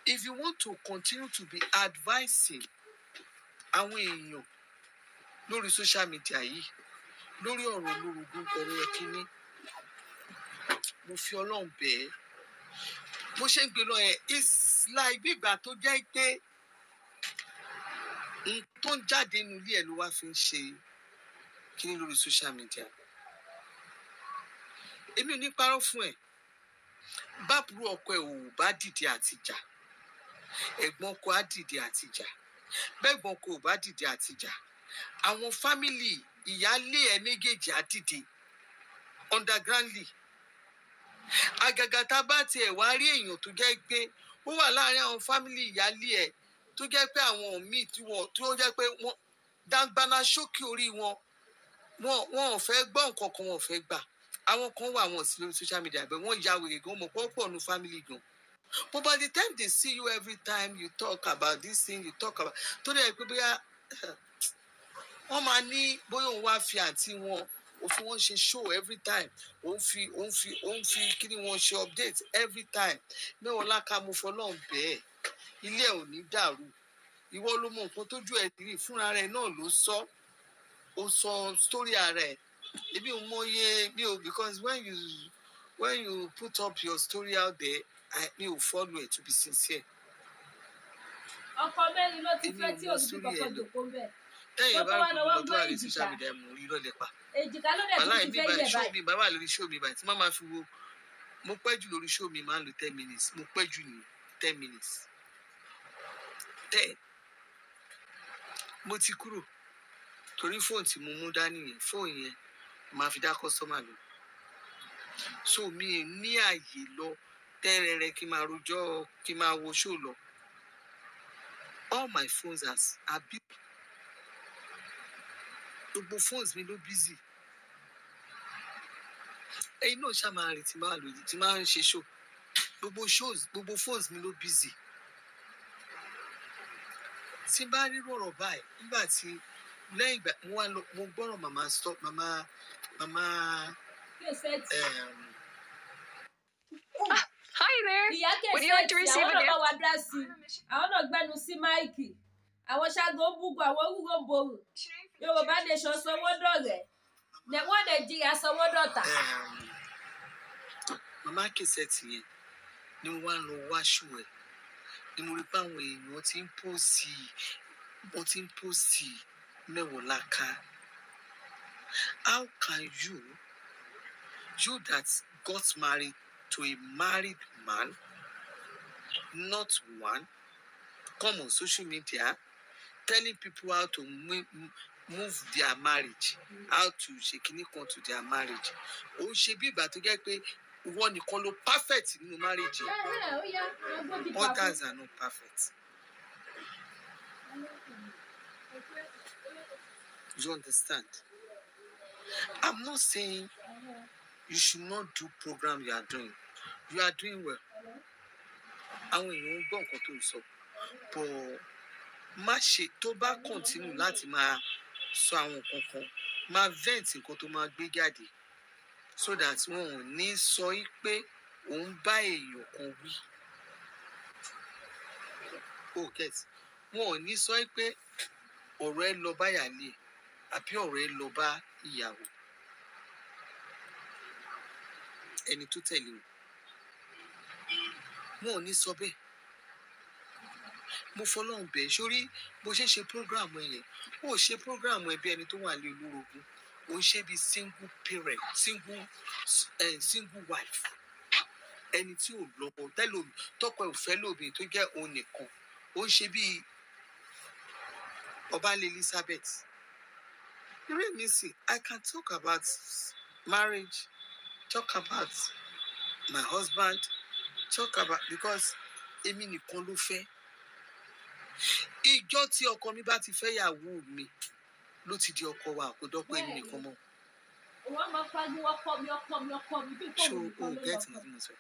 If you want to continue to be advising àwọn èèyàn lórí social media yìí, lórí ọ̀rọ̀ olórogún, ọ̀rọ̀ ẹ̀kíní, mo fi Ọlọ́run bẹ̀ ẹ́. Bó ṣe ń gbé lọ yẹn, it's like bí ìgbà tó jẹ́ pé n tó ń jáde nínú ilé ẹ̀ ló wá fi ń ṣe kíní lórí social media. Èmi ò ní parọ́ fún ẹ. Báàbúrò ọkọ ẹ ò bá dìde àtìjà, ẹ̀gbọ́n ọkọ á dìde àtìjà, bẹ́ẹ̀gbọ́n ọkọ ò bá dìde àtìjà, àwọn fámìlì ìyáálé ẹ méjèèjì á dìde undergroundly. Àgàgà tá a bá tiẹ̀ wá rí èèyàn tó jẹ́ pé ó wà láàárín àwọn fámìlì ìyáálé ẹ tó jẹ́ pé àwọn míì tí wọ́n tí ó jẹ́ pé wọ́n dáńgbáná ṣókí orí wọn, wọn ò fẹ́ gbọ́ nǹkan kan, wọn ò fẹ́ gbà. Àwọn kan wà, wọn sí lórí social media bẹ́ẹ̀, wọ́n ya wèrè gan, mọ̀ pọ̀ pọ̀ nu family gan. But by the time they see you, every time you talk about this thing you talk about, tó dẹ̀ pé bóyá wọ́n máa ní bóyá òun wá fi àǹtí wọn, òfin wọn ṣe show every time, òun fi kí ni wọ́n ṣe update every time. Mẹ́wọ̀n láka, mo fọlọ́run bẹ́ẹ̀, ilé ẹ̀ ò ní dàrú. Ìwọ ló mọ nǹkan tójú ẹ̀ rí fúnra rẹ̀ náà ló sọ, ó sọ story ara ẹ̀. Èmi ò mọye mi ò, because when you put up your story out there, mi ò follow it, to be sincere. Ọkọ mẹ́rin ló ti Èmi fẹ́ ò tí mọ òbí story kọ́kọ́ ẹ̀ lọ. jòkó ń bẹ̀. Tẹ́yìn Tó bá tó wá rí lọ́wọ́ gbogbo tó gbọ́ wà ní èjìká. social media, mo rí lọ́lẹ̀ pa. Èjìká ló dẹ̀ Wàhálà tún ti èmi fẹ́ báyìí yẹ̀ show báyìí. mi bá wà lórí show mi báyìí tí má máa fi wo, mo pẹ́ jù lórí show mi, máa ń lo 10 minutes, mo pẹ́ jù ní 10 minutes 10. Mo ti kúrò torí fóònù tí mo mú dání yẹn, fóònù yẹn máa fi dá customer lò, so mi ì ní àyè lọ tẹ́rẹ̀rẹ̀ kí n máa rojọ́, kí n máa wo show lọ. All my phones are busy, gbogbo phones mi ló busy. Ẹ̀yin náà ṣáà máa retí máa lòdì tí máa ń ṣe show. Gbogbo shows, gbogbo phones mi ló busy. Tí n bá rí ọ̀rọ̀ báyìí, nígbà tí lẹ́yìn ìgbà mo wá lọ, mo gbọ́rọ̀ màmá stop màmá màmá Kẹsẹ̀tì. Hi there. Ìyá Would you like to Kẹsẹ̀tì, receive àwọn a náà bá gift? wa dá sí i. Àwọn náà gbẹnu sí máìkì. Àwọn ṣágo ń búgun, àwọn wúwo ń borùn. Yorùbá Nation sọ wọ́n dọ̀rẹ́. Wọ́n Nàìjíríà sọ wọ́n dọ̀tá. Màmá Kẹsẹ̀tì yẹn ni mo wá ń lọ wáṣù ẹ̀, ni mo rí pé àwọn èèyàn ti ń pòsì, wọ́n ti ń pòsì Mewolaka. How can you that got married to a married man, not one, come on social media telling people how to move their marriage, how to ṣe kinní kan to their marriage? Ó ń ṣe bí ìgbà tó jẹ́ pé ìwọ nìkan ló perfect nínú marriage yẹn. Ẹ̀hẹ́, ó yá, agbóbi pàkó. Others are not perfect. You understand? I'm not saying you should not do program you are doing. You are doing well. Àwọn èèyàn ń gbọ́ nǹkan tó ń sọ. But má ṣe tó bá continue láti máa sọ àwọn nǹkan kan, máa vent nǹkan tó máa gbé jáde so that wọn ò ní sọ í pé òun bá èèyàn kan wí. O get? Wọn ò ní sọ í pé ọ̀rọ̀ ẹ lọ bá ìyáálé ẹ̀ àbí ọ̀rọ̀ ẹ lọ bá ìyàwó ẹni tó tẹ̀lé o. Wọn ò ní sọ bẹ́ẹ̀. Mo fọlọ́run bẹ̀ ẹ́, sórí bó ṣe ń ṣe program ẹ yẹn, ó ṣe program ẹ bí ẹni tó wà ní olórogún, ó ń ṣe bí single parent, single wife, ẹni tí ò lọ́kọ tẹ́lómi, tọkọ ẹ̀ ò fẹ́ lómi, tó jẹ́ òun nìkan. Ó ń ṣe bí ọbalẹ̀ Elizabeth. Irú èmi sì, I can talk about marriage, talk about my husband, talk about, because èmi nìkan ló fẹ́. Ìjọ tí ọkọ mi bá ti fẹ́ yàwó mi ló ti di ọkọ wa, kò dọ́pọ̀ èmi nìkan mọ́. Wọ́n máa pariwo ọkọ mi, ọkọ mi, ọkọ mi, bí kò Ṣé wù o nìkan ló get lọ́kọ. nǹkan tí mo sọ?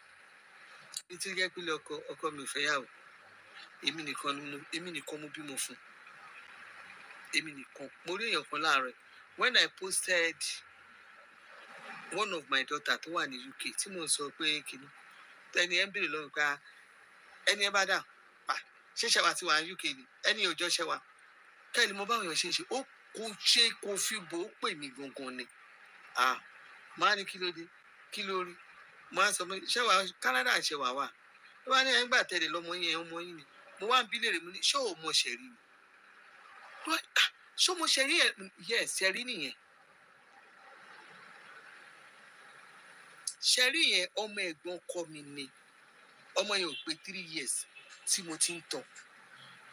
Ní tí ó jẹ́ pé ọkọ mi ò fẹ́ yàwó, èmi nìkan ni mo, èmi nìkan mo bímọ fún. Èmi nìkan. Mo rí èèyàn kan láàárọ̀ when I posted one of my daughter tó wà ní UK tí mò ń sọ pé kìíní, ẹni ẹ ń béèrè lọ́wọ́ pé, "Ah, ẹni ẹ bá dà pa ṣé ṣẹwà ti wà ní UK ni?" Ẹni ò jọ ṣẹwà kẹ́ni mo báwọn èèyàn ṣe ń ṣe, ó kò ṣe kò fi bò ó pè mí gangan ni. Ah, máa ní kí ló dé, kí ló rí? Mo á sọ pé ṣẹwà Canada ṣẹwà wà ló bá ní ẹ̀ ń gbà tẹ̀lé lọ́mọ yín ẹ̀, ọmọ yín ni. Mo wá ń bí léèrè, mo ní ṣé ò mọ ṣẹ̀rí ni? Ló wá ní, "Ah, ṣé mo ṣẹ̀rí ẹ̀?" Yes, ṣẹ̀rí nìyẹn. Ṣẹ̀rí yẹn ọmọ ẹ̀gbọ́n ọkọ mi ni. Ọmọ yẹn ò pé 3 years tí mo ti ń tọ́.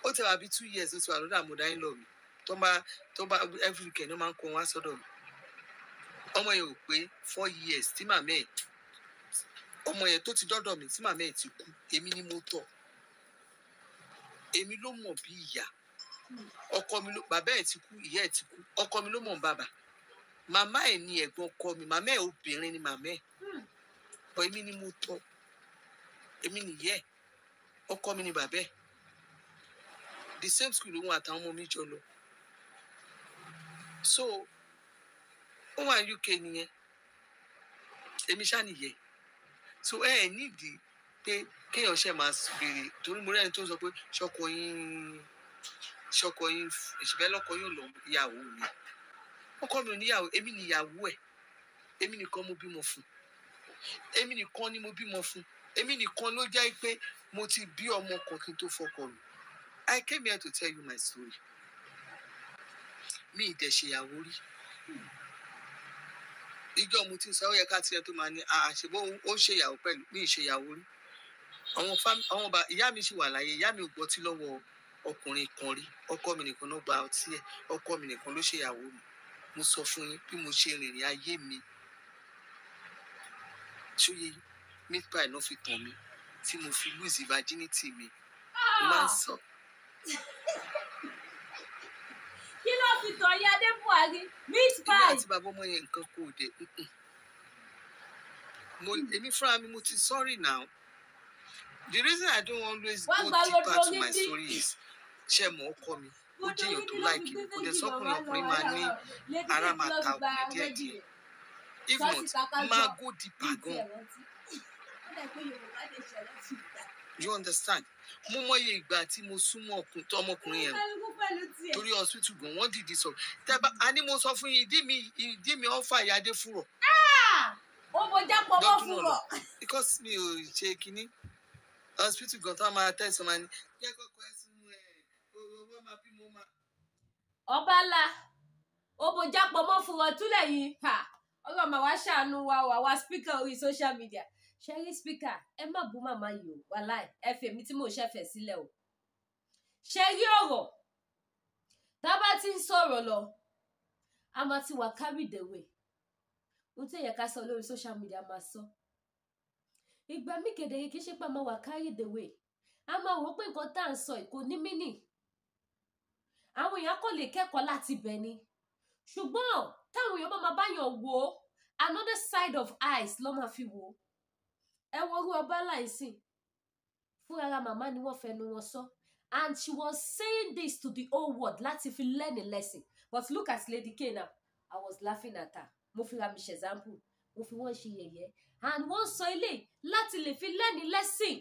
Ó ti wà bí 2 years ó ti wà lọ́dọ̀ àmúdá ń lọ mi. Tó bá every weekend ló máa ń kó wọn wá sọ́dọ̀ mi. Ọmọ yẹn ò pé 4 years tí màmá ẹ̀, ọmọ yẹn tó ti dọ́dọ̀ mi tí màmá ẹ̀ ti kú, èmi ni mo tọ́. Èmi ló mọ̀ bí ìyá. Ọkọ mi ló, bàbá ẹ̀ ti kú, ìyá ẹ̀ ti kú. Ọkọ mi ló mọ̀ bàbá. Màmá ẹ̀ ni ẹ̀gbọ́n ọkọ mi, màmá ẹ̀ obìnrin ni màmá ẹ̀. But èmi ni mo tọ́. Èmi nìyẹ́ ẹ̀. Ọkọ mi ni bàbá ẹ̀. The same school lòun àtàwọn ọmọ mi jọ lọ. So ó wà ní UK nìyẹn. Èmi ṣá nìyẹn. So ẹ ẹ nídìí pé kéèyàn ṣe máa béèrè, torí mo rí ẹni tó ń sọ pé ṣọkọ yín ìṣẹ̀fẹ́ lọ́kọ yóò lọ ìyàwó mi. Ọkọ mi ò níyàwó, èmi nìyàwó ẹ̀. Èmi nìkan mo bímọ fún. Èmi nìkan ni mo bímọ fún. Èmi nìkan ló jẹ́ pé mo ti bí ọmọ kan kí n tó fọkọ mi. I came here to tell you my story. Mi ì dẹ̀ ṣèyàwó rí. Ìjọ mo ti sọ, ó yẹ ká tiẹ̀ tó máa ní àṣebó ó ṣèyàwó pẹ̀lú mi ì ṣèyàwó rí. Àwọn bá ìyá mi ṣì wà láyé, ìyá mi ò gbọ́tí lọ́wọ́ ọkùnrin kan rí. Ọkọ mi nìkan ló gba ọtí ẹ̀. Ọkọ mi nìkan ló ṣèyàwó mi. Mo sọ fún yín bí mo ṣe rìnrìn ayé mi. Ṣóyè yín, meat pie ló fi tàn mí tí mo fi lose virginity mi. Mo máa ń sọ. Kí ló fi tàn yín, Adé Buhari? Meat Èmi pie. àti bàbá ọmọ yẹn nǹkan kò dé. Mo èmi fúnra mi mo ti sorry now. The reason I don't always Wọ́n go gba deeper rodo to my orí story is, ṣe mọ̀, ọkọ mi, ó Rodo jẹ́ èèyàn orí tó ló fi like gbé mi. Kò dẹ̀ méjì sọ́kùnrin, màmá lọ ọkùnrin máa ní Lady ara K máa ló ta fi gba ọkùnrin díẹ̀ méjì díẹ̀. yẹn. If Sọ́ọ̀sì not, kàkà máa jọ go deeper bíi gan. tiẹ̀ rántí. Ó dà pé Yorùbá Nation ló ti gbà. You understand? Mo mọye ìgbà tí mo súnmọ́ ọkùnrin tó ọmọkùnrin yẹn o. Kálukú pẹ̀lú tiẹ̀. Torí hospital gan, wọ́n dìde sọ tẹ́bá a ní, mo sọ fún yín, ìdí mi ọ̀fà ìyáde fúrọ̀ Ó bọjá pọ̀ mọ́ lọ́dún fún náà rọ̀. lọ, because mi ò ṣe kinní hospital gan tó máa tẹ̀sán, máa ní jẹ́ kọ́kọ́ ẹ̀ sínú ẹ̀ owó máa bí mo máa. Ọba ńlá, ó bọjá pọ̀ mọ́ fún rọ̀ túlẹ̀ yìí. Ha! Ọlọ́run máa wá ṣàánú wa o, àwa speaker orí social media. Ṣẹ́rí speaker, ẹ má bú màmá yìí o, wàláì, ẹ fèmí tí mò ń ṣẹ̀fẹ̀ sílẹ̀ o. Ṣẹ́rí ọ̀rọ̀, tá a bá ti ń sọ̀rọ̀ lọ, a máa ti wà carried away. Ohun tí èèyàn ká sọ lórí social media máa sọ. Ìgbà mí kedere, kì í ṣe pé a máa wà carried away. A máa wò ó pé nǹkan tá à ń sọ yìí kò ní meaning. Àwọn èèyàn kò lè kẹ́kọ̀ọ́ láti bẹ̀ ni. Ṣùgbọ́n táwọn èèyàn bá máa báyàn wò ó, another side of eyes ló máa fi wò ó. Ẹ wo orú ọba láìsìn. Fúnra màmá ni wọ́n fẹnu wọn sọ. And she was saying this to the whole world láti fi learn a lesson. But look at Lady K now. I was laughing at her. Mo fi ra mi ṣe example. Mo fi wọ́n ṣe yẹ̀yẹ́. And wọ́n sọ ilé láti lè fi learn a lesson.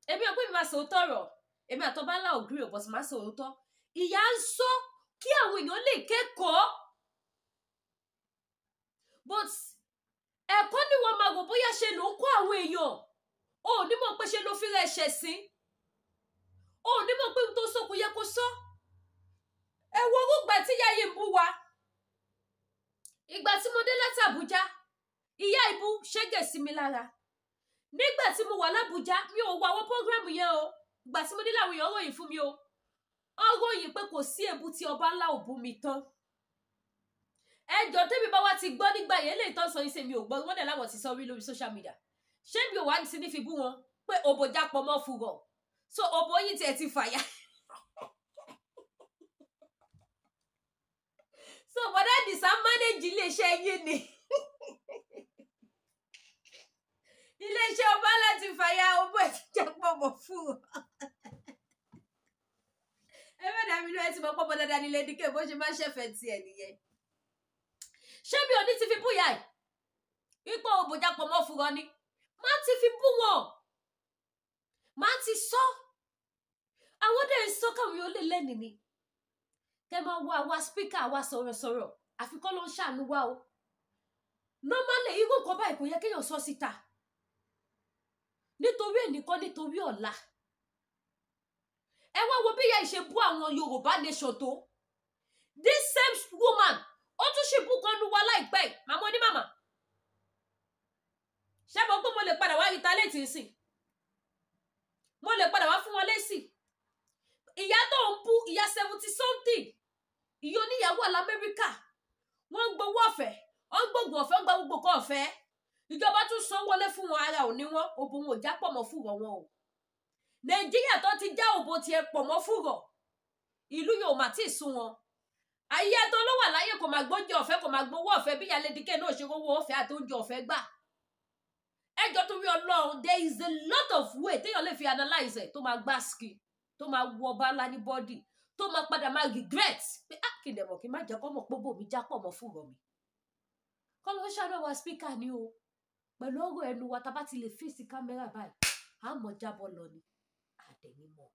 Èmi ò pé mi máa sọ òótọ́ ọ̀rọ̀. Èmi àtọ́ba ńlá ò gree o, but máa sọ òótọ́. Ìyá ń sọ kí àwọn èèyàn lè kẹ́kọ̀ọ́. But ẹ̀kọ́ ni wọ́n máa wò bóyá ṣe ló ń kó àwọn èèyàn. O ò ní mọ̀ pé ṣe ló fi rẹ̀ ṣẹ̀ sí. O ò ní mọ̀ pé ohun tó sọ kò yẹ kó sọ. Ẹ wo orúgbà tí ìyá yìí ń bú wa. Ìgbà tí mo dé láti Àbújá, ìyá ìbú ṣẹ́gẹ̀ sí mi lára. Nígbà tí mo wà lábújá, mi ò wo àwọn program yẹn o. Ìgbà tí mo dé láwọn èèyàn ròyìn fún mi o. Wọ́n ròyìn pé kò sí èbú tí ọba ńlá ò bú mi tán. Ẹjọ́ tẹ́mi bá wá ti gbọ́ nígbà yẹn lè tán sọ yìí, ṣe mi ò gbọ́, wọ́n dẹ̀ láwọn ti sọ rí lórí social media. Ṣé mi ò wá sí ní fi bú wọn pé òbò jápọ̀ mọ́ fúrọ̀? So òbò yìí tiẹ̀ ti fàyà. So bọ̀dá Àdìsá manage iléeṣẹ́ yín ni. Iléeṣẹ́ ọba láti fàyà, òbò ẹ̀ ti jápọ̀ mọ́ fúrọ̀. Ẹ má dàbí lóye tí mo pọ́ bọ́ dáadáa ní Lady K bó ṣe máa ń ṣẹ̀fẹ̀ tiẹ̀ nìyẹn. Ṣé mi ò ní ti fi bú ìyá ẹ̀? Ipò òbòjápọ̀ mọ́ fúrọ̀ ni. Má ti fi bú wọn. Má ti sọ. Àwọn dẹ̀ ń sọ káwọn yóò lè lẹ́nìí ni. Kẹ́ máa wo àwa speaker, àwa sọ̀rọ̀sọ̀rọ̀, àfi kọ́ ló ń ṣàánú wa o. Normally, irú nǹkan báyìí kò yẹ kéèyàn sọ síta. Nítorí ẹnìkan, nítorí ọ̀la. Ẹ wá wo bí ìyá yìí ṣe bú àwọn Yorùbá Nation tó. This same woman, ó tún ṣì bú kan nu wa láìpẹ́ yìí. Màmá onímàmá. Ṣé mo pé mo lè padà wá retaliate nsìn? Mo lè padà wá fún wọn lésì. Ìyá tó ń bú, ìyá 70 something, ìyá oníyàwó àl'Amẹ́ríkà, wọ́n ń gbowó ọ̀fẹ́, wọ́n ń gbógun ọ̀fẹ́, wọ́n ń gba gbogbo nǹkan ọ̀fẹ́. Ìjọba tún san wọlé fún wọn, ara ò ní wọn, òbò wọn ò já pọ̀ mọ́ fúrọ̀ wọn o. Nàìjíríà tó ti já òbò tiẹ̀ pọ̀ mọ́ fúrọ̀, ìlú yóò mà tí ì sún wọn. Ayé tó ló wà láyé kò máa gbóúnjẹ ọ̀fẹ́, kò máa gbowó ọ̀fẹ́, bí ìyá Lady K náà ṣe rówó ọ̀fẹ́ àti oúnjẹ ọ̀fẹ́ gbà. Ẹjọ́ torí Ọlọ́run, there is a lot of way téèyàn lè fi analyse ẹ̀ tó máa gbá ski, tó máa wọ ọba ńlá ní body, tó máa padà máa regret pé á kì í dẹ̀ mọ̀ kí n má jẹ́ kọ́ mọ̀ pé bòmí já pọ̀ mọ́ fúrọ̀ mi. Kọ́ ló ń ṣàánú àwa speaker ni o. Pẹ̀lú ọ̀rọ̀ ẹnu wa, tá a bá ti lè fèsì kámẹ́rà báyìí, á mọ̀ jábọ̀ lọ ni. Àdẹ̀ní mọ̀.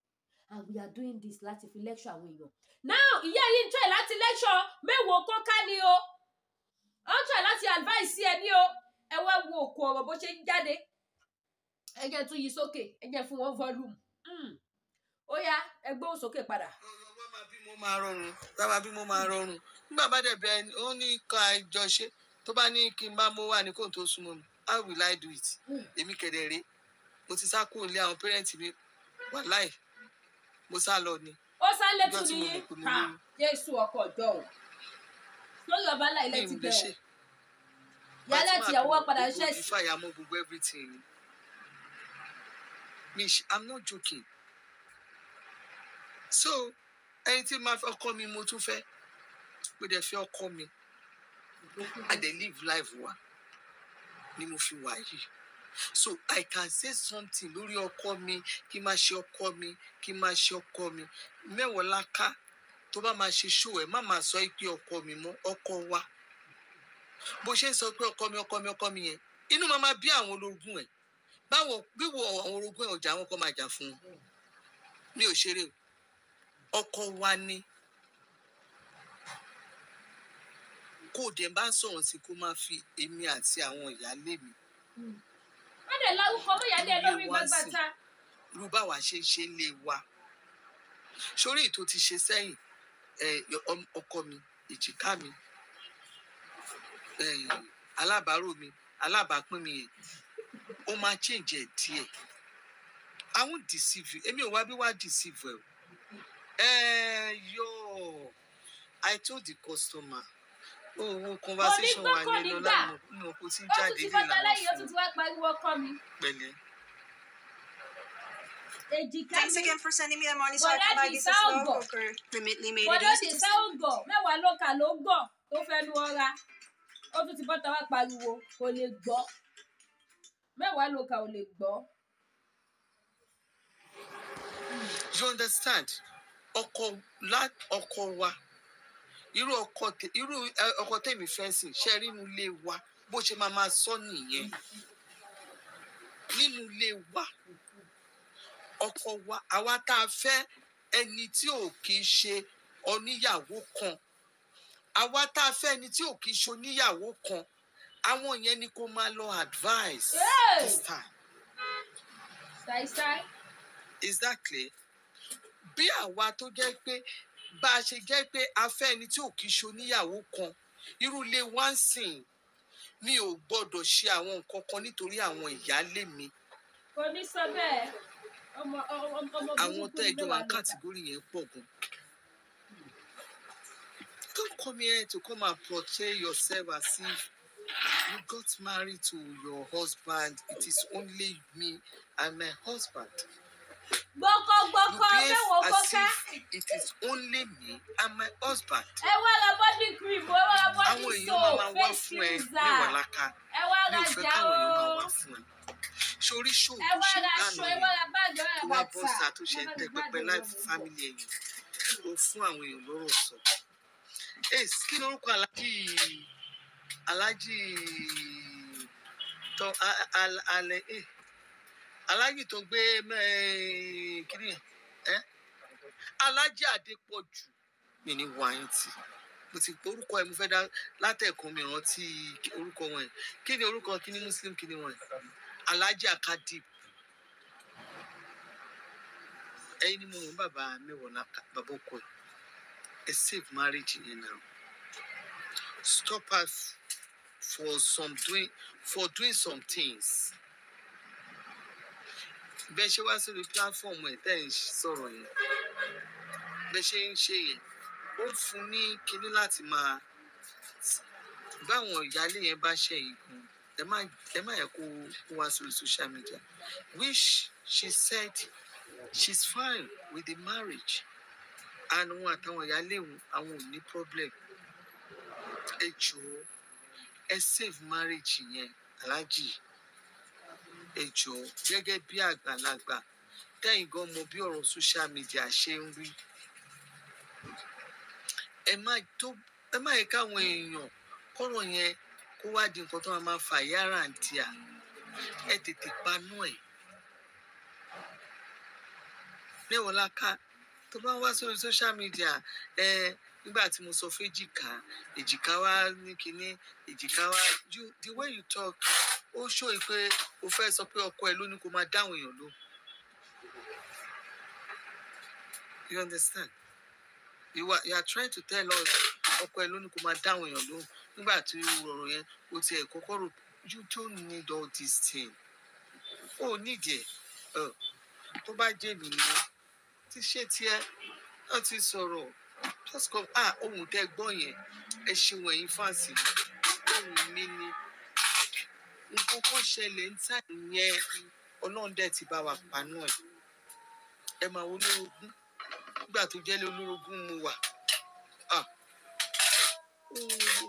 And we are doing this láti fi lecture àwọn èèyàn. Now, ìyá yìí ń try láti lecture mẹ́wòó kọ́ká ni o. Ó ń try láti advice ẹ ní o. Ẹ wá wo òkú ọ̀rọ̀ bó ṣe ń jáde. Ẹ jẹ́ tún yí sókè, ẹ jẹ́ fún wọn volume. Ó yá, ẹ gbóhùn sókè padà. Wọ́n máa bí mo máa rọrùn, tá máa bí mo máa rọrùn nígbà bá dẹ̀ bẹ, ó ní ká jọ ṣe, tó bá ní kí n bá mú wà ní kóun tó súnmọ́ mi, how will I do it? Èmi kẹ̀dẹ̀ rèé, mo ti sá kúrò nílé àwọn parents mi, wàláì, mo sá lọ ni. Ó sálẹ̀ Ìjọ tún tí ní mo mọ̀ pé mo lóyún. Jésù ọkọ̀ ọjọ́ o. Lórí ọba ńlá ilẹ̀ Mi ti ò lè bẹ̀ ṣe. ọ́. Yálà tìyàwó wa padà Gbogbo ṣẹ̀sì. ìfàyàmọ́, gbogbo everything ni mi ṣe. I'm not joking. So ẹni tí máa fẹ́ ọkọ mi, mo tún fẹ́, mo dẹ̀ fẹ́ ọkọ mi, I dey live life wa ni mo fi wà yìí. So I can say something lórí ọkọ mi, kí n máa ṣe ọkọ mi, kí n máa ṣe ọkọ mi. Mẹ́wọ̀láká, tó bá máa ṣe show ẹ̀, má máa sọ pé ọkọ mi mọ́, ọkọ wa. Bó ṣe ń sọ pé ọkọ mi, ọkọ mi, ọkọ mi yẹn, inú máa máa bí àwọn olórogún ẹ̀. Báwo wíwo àwọn orogún ẹ̀ ọjà, àwọn kan máa jà fún wọn. Mi ò ṣeré o. Ọkọ wa ni. Kó o dẹ̀ bá ń sọ̀rọ̀ sí, kó máa fi èmi àti àwọn ìyáálé mi. Wọ́n dẹ̀ lárúkọ mọ́ ìyáálé ẹ lórí gbàgbàta. Irú báwa ṣe ń ṣe lé wa. Sórí ètò ti ṣe sẹ́yìn, ọkọ mi, èjìká mi, alábàárò mi, alábàápín mi yẹn, ó máa change ẹ̀ díẹ̀. I won't deceive you. Èmi ò wá bí wá deceive ẹ o. Ẹ yọ, I told the customer. Owó conversation wa Kò ní yẹn gbọ́, lọ kò ní gbà. lánàá nínú oko tí ń Ó tún jáde ti ní bọ́ta ìlànà lẹ́yìn, ó fún tún ti wá pariwo ọkọ mi. pẹ̀lẹ́. Èjìká Thanks mi. again for sending me the money so I Bọ̀dá can buy di this slow sáògọ̀. cooker. Remitly made it Bọ̀dá easy di to send. sáògọ̀. Mẹ́wàá ló kà ló gọ̀ tó fẹnu ọra. Ó tún ti bọ́ta wá pariwo, kò lè gbọ́. Mẹ́wàá ló kà ò lè gbọ́. You understand? Ọkọ lá, ọkọ wa. Irú ọkọ tẹ, irú ọkọ tèmi fẹ́ sìn, ṣe rí inú ilé wa bó ṣe máa máa sọ nìyẹn. Nínú ilé wa, ọkọ wa, àwa tá a fẹ́ ẹni tí ò kì í ṣe oníyàwó kan. Àwa tá a fẹ́ ẹni tí ò kì í ṣe oníyàwó kan. Àwọn yẹn ni kó máa lọ advice Hey! this time. Ṣàìṣàì. Is that clear? Bí àwa tó jẹ́ pé bá a ṣe jẹ́ pé a fẹ́ ẹni tí ò kì í ṣe oníyàwó kan, irú ilé wa ń sìn, mi ò gbọ́dọ̀ ṣe àwọn nǹkan kan nítorí àwọn ìyáálé mi. Kò ní sọ bẹ́ẹ̀. Ọmọ ọmọ ọmọ Àwọn burúkú tó ni ẹjọ́ wa mẹ́wàá ló kà. category yẹn pọ̀ gan. Don't come here to come and portray yourself as if you got married to your husband. It is only me and my husband. Gbọ́kọ́ You gbọ́kọ́ behave mẹ́wàá as kọ́ká. if it is only me and my husband. Ẹ wá ra body cream, ẹ wá ra body Àwọn èèyàn máa soap, máa wá face fún ẹ cleanser. mẹ́wàá láká. Ẹ wá Mi ra ò fẹ́ jà káwọn èèyàn máa o. wá fún ẹ. Sórí ṣòwò Ẹ tó wá ṣe ra aṣọ, lánàá ẹ wá yẹn, ra báàgì, ẹ wá tó ra wá bàtà. bọ́sà tó ṣe Ẹ wá tẹ ra pẹpẹ báàgì láì ọmọ fún mi. family ẹ̀yìn. Ó fún àwọn èèyàn lọ́rọ̀ sọ. Ace, kí lorúkọ aláàjì aláàjì tó alẹ ẹ aláàjì tó gbé kíní yẹn ẹ Aláàjì Adépọ̀jù mi ní wáyìntì mo ti pé orúkọ ẹ, mo fẹ́ dá látẹ̀kùn mi rántí orúkọ wọn yẹn. Kí ni orúkọ kíní muslim kíní wọn yẹn? Aláàjì Akadib. Ẹ̀yin ni mo mọ̀, bàbá mẹ́wọ̀ọ́, bàbá ọkọ ẹ̀. Ẹ save marriage yẹn now. Stop us for doing some things. Bẹ́ẹ̀ ṣe wá sórí platform ẹ̀ tẹ́ ẹ̀ ń sọ̀rọ̀ yẹn, bẹ́ẹ̀ ṣe ń ṣe yẹn, ó fún ní kinní láti máa báwọn ìyáálé yẹn bá ṣe yìí gan. Ẹ má yẹ kó wá sórí social media, which she said she's fine with the marriage and wọn àtàwọn ìyáálé wọn, àwọn ò ní problem. Ẹ jọ̀ọ́, ẹ save marriage yẹn. Aláàjì, ẹ jọ̀ọ́, gẹ́gẹ́ bí àgbàlagbà tẹ́yìn gan mọ bí ọ̀rọ̀ social media ṣe ń rí, ẹ má tó, ẹ má yẹ káwọn èèyàn kọ́rọ̀ yẹn kó wá di nǹkan tó máa máa fà yàrá àǹtí à. Ẹ tètè panú ẹ̀. Mẹ́wọ̀láká, tó bá ń wá sórí social media ẹ, nígbà tí mo sọ fún èjìká, èjìká wá ní kinní, èjìká wá, you, the way you talk, ó ṣó yìí pé o fẹ́ sọ pé ọkọ ẹ ló ní kó máa dáhùn èèyàn lóhùn. You understand? You are trying to tell us ọkọ ẹ ló ní kó máa dáhùn èèyàn lóhùn. Nígbà tí o rọrùn yẹn, o tiẹ̀ kọ́kọ́ rò, you don't need all this thing. O need ẹ̀. Tó bá jẹ́ mi ni ti ṣe tiẹ̀ wọ́n ti sọ̀rọ̀, just come. Ah, ohun tẹ́ gbọ́ yẹn, ẹ ṣeun ẹ̀yin fans mi. Ohun mi ni nǹkan kan ṣẹlẹ̀ ń tà yẹn, Ọlọ́run dẹ̀ ti bá wa paná ẹ̀. Ẹ máa wo olórogún nígbà tó jẹ́ lé olórogún mu wà. Ah, ó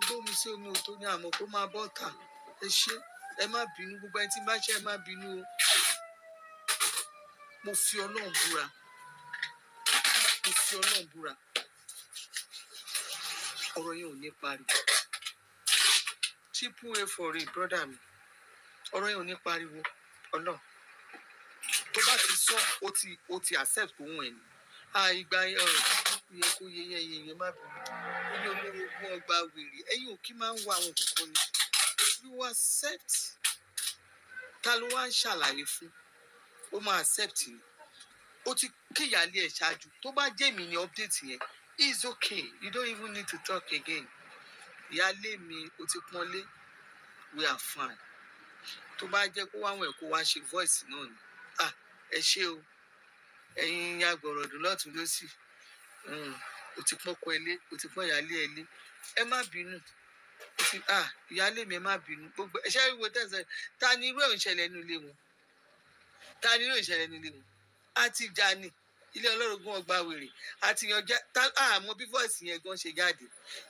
gbómi sí omi ò tó ní àmọ́ kó máa bọ́ ta. Ẹ ṣé, Ẹ má bínú, gbogbo ẹni tí bá ṣe, ẹ má bínú o. Mo fi Ọlọ́run búra, mo fi Ọlọ́run búra, ọ̀rọ̀ yẹn ò ní pariwo. Triple A for it, brother mi. Ọ̀rọ̀ yẹn ò ní pariwo. Ọlọ́run, tó bá ti sọ, ó ti accept òun ẹ̀ ní àìgbà yẹn yẹ kó yẹ yẹn yẹn yẹn. Má bínú. Ilé olórogún ọgbà wèrè, ẹ̀yin ò kí máa ń wá àwọn kankan ni. You accept. Ta ló wá ń ṣàlàyé fún? Ó máa accept ni. Ó ti kíyàlé ẹ̀ ṣáájú. Tó bá jẹ́ mi ní update yẹn, it's okay, you don't even need to talk again. Ìyáálé mi, ó ti pọ́nlé, we are fine. Tó bá jẹ́ kó wá wọn ẹ̀, kó wá ṣe voice náà ni. Ah, ẹ ṣé o, ẹ̀yin agbọ̀rọ̀dùn lọ́tún lọ́sì. O ti pọ́n kọ ilé, o ti pọ́n ìyáálé ẹ lé. Ẹ má bínú. O ti, ah, ìyáálé mi, ẹ má bínú. Gbogbo ẹ ṣe ìwé tẹ̀sán. Ta ni irú ẹ̀ ń ṣẹlẹ̀ nínú ilé wọn? Ta ni irú ẹ̀ ń ṣẹlẹ̀ nínú ilé wọn? A ti jà ní ilé ọlọ́rọ̀gún ọgbà wèrè àti yanjẹ. Àmọ́ bí voice yẹn gan ṣe jáde,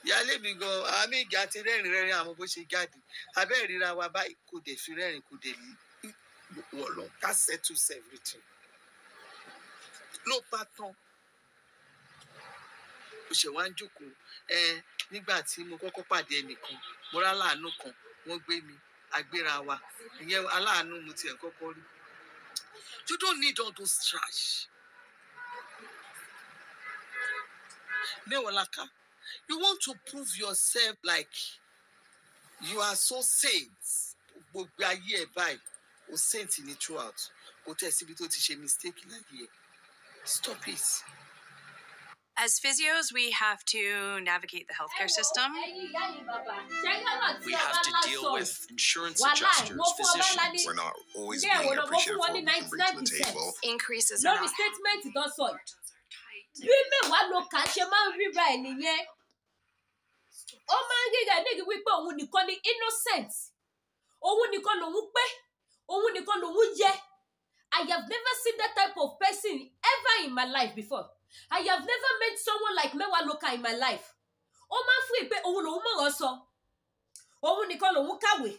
ìyáálé mi gan, àwọn méjì àti rẹ́rìn rẹ́rìn, àmọ́ bó ṣe jáde abẹ́ ìríra wa báyìí, kò dẹ̀ fi rẹ́rìn, kò dẹ̀ wọ̀ lọ. That settles everything. Ló bá tán. Ó ṣe wá ń jókòó ẹ. Nígbà tí mo kọ́kọ́ pàdé ẹnìkan, mo rá láàánú kan, wọ́n gbé mi agbéra wa. Ìyẹn aláàánú mo tiẹ̀ kọ́kọ́ rí. You don't need all those trash. Mewolaka, you want to prove yourself like you are so saint. Gbogbo ayé ẹ báyìí, o saint ni throughout. Kò tẹ̀ síbi tó ti ṣe mistake láyé ẹ. Stop it. As physios, we have to navigate the healthcare system. We have to deal with insurance adjusters, physicians. We're not always Yeah, being well, no, appreciated for wọ́n what we ní can bring to the 99%. table. Increases are Lórí not statement tó sọ yìí, bí mẹ́wàá ló kà ṣe máa ń ríra ẹ̀ nìyẹn. Ó máa ń ríra ẹ̀ níbi wípé òun nìkan ni innocent, òun nìkan lòun pé, òun nìkan lòun yẹ. I have never seen that type of person ever in my life before. I have never met someone like Mẹ́wàá Loka in my life. Ó máa ń fún ìpè òun lòun mọ̀rọ̀ sọ, òun nìkan lòun kàwé,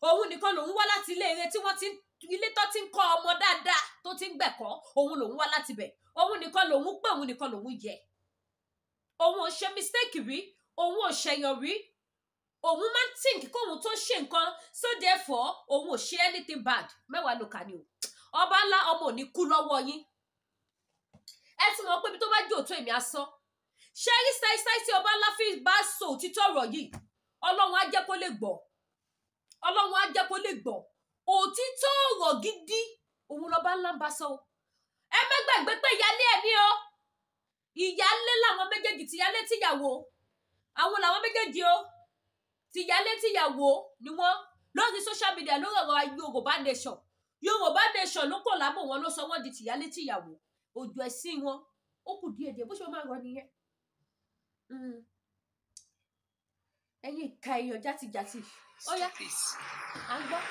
òun nìkan lòun wá láti ilé eré tí wọ́n ti ń ilé tó ti ń kọ́ ọmọ dáadáa, tó ti ń gbẹ̀kọ́, òun lòun wá láti bẹ̀, òun nìkan lòun pé, òun nìkan lòun yẹ, òun ò ṣe mistake rí, òun ò ṣẹ̀yàn rí, òun máa ń think kóun tó ṣe nǹkan, so therefore òun ò ṣe anything bad. Mẹ́wàá ló kà ní o. Ọba ńlá, ọmọ ò ní kú lọ́wọ́ yín. Ẹ ti mọ̀ pé ibi tó bá jẹ́ òótọ́, èmi á sọ. Ṣé rí ṣáíṣáí tí ọba ńlá fi bá sọ òtítọ́ ọ̀rọ̀ yìí, Ọlọ́run á jẹ́ kó lè gbọ́, Ọlọ́run á jẹ́ kó lè gbọ́ òtítọ́ ọ̀rọ̀ gidi. Òun lọ́ba ńlá ń bá sọ o. Ẹ má gbàgbé pé ìyálé ẹ̀ ní o. Ìyálé làwọn méjèèjì, tìyálé tìyàwó àwọn làwọn méjèèjì o. Tìyálé tìyàwó ni wọ́n lórí social media, lórí ọ̀rọ̀ Yorùbá Nation. Yorùbá Nation ló kò lábò wọn, ló sọ wọ́n di tìyálé tìyàwó. Òjò ẹ̀sìn wọn ó kù díẹ̀ díẹ̀, bó ṣe máa rọ nìyẹn. Ẹ̀yin ìka èèyàn játijàti, ó yá. Stop it. À ń gbọ́.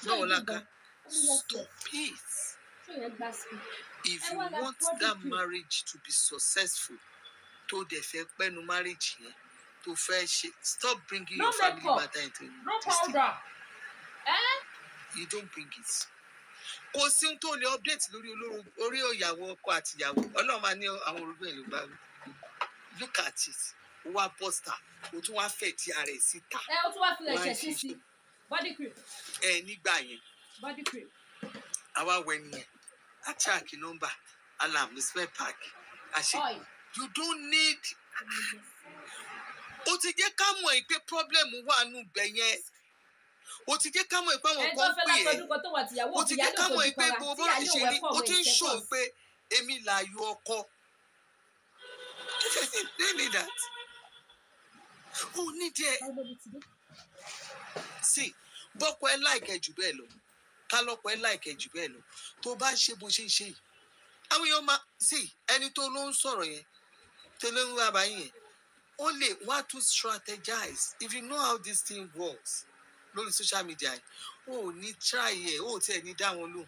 Mewolaka, stop it. Ṣé yẹn gbà sí? If Ẹ you wá ra want body that cream. marriage to be successful, tó dẹ̀ fẹ́ pẹ́nu marriage yẹn, tó fẹ́ ṣe, stop bringing No your family makeup. matter into No this thing. powder. Ẹ́ You don't bring it. Kò sí ohun tó lè update lórí olóró orí ìyàwó, ọkọ àti ìyàwó. Ọlọ́run máa ní àwọn orogún ẹ̀ ló bá wí. Look at it. Ó wá bọ́sítà, ó tún wá fẹ̀ tí ara ẹ̀ síta. Ẹ ó tún wá fi Wá ẹ̀ṣẹ̀ ṣe sí body cream. Ẹ nígbà yẹn, Body cream. Àwa wẹ nìyẹn, attack number alarm spare pack àṣẹ. Oil. You don't need. Ó ti jẹ́ ká mọ̀ ẹ́ pé problem wà nù bẹ̀ yẹn. Ó ti jẹ́ ká mọ̀ ẹ́ pé àwọn Ẹni tó kan fẹ́ pè ẹ́. látọdún kan tó wà tìyàwó, Ó ti jẹ́ ìyálé ká mọ̀ òfojú ẹ́ pé kanra, gbogbo bọ́ọ̀lù tíyálé ṣe òwẹ̀ rí. fọ̀ Ó wẹ̀ ti ń ṣò seconds. pé èmi làyò ọkọ. They need that. Ó ní díẹ̀ Ọmọ mi ti dé. Sí bọ́kọ ẹ láìkẹ́ jù bẹ́ẹ̀ lọ, ká lọ́kọ ẹ láìkẹ́ jù bẹ́ẹ̀ lọ, tó bá ṣe bó ṣe ń ṣe yìí, àwọn èèyàn máa sí ẹni tó ló ń sọ̀rọ̀ yẹn, tó ló ń wá báyìí yẹn, ó lè wá tún strategize. If you know how this thing works lórí social media yìí, ó ò ní try ẹ̀, ó ò tiẹ̀ ní dá wọn lóhùn.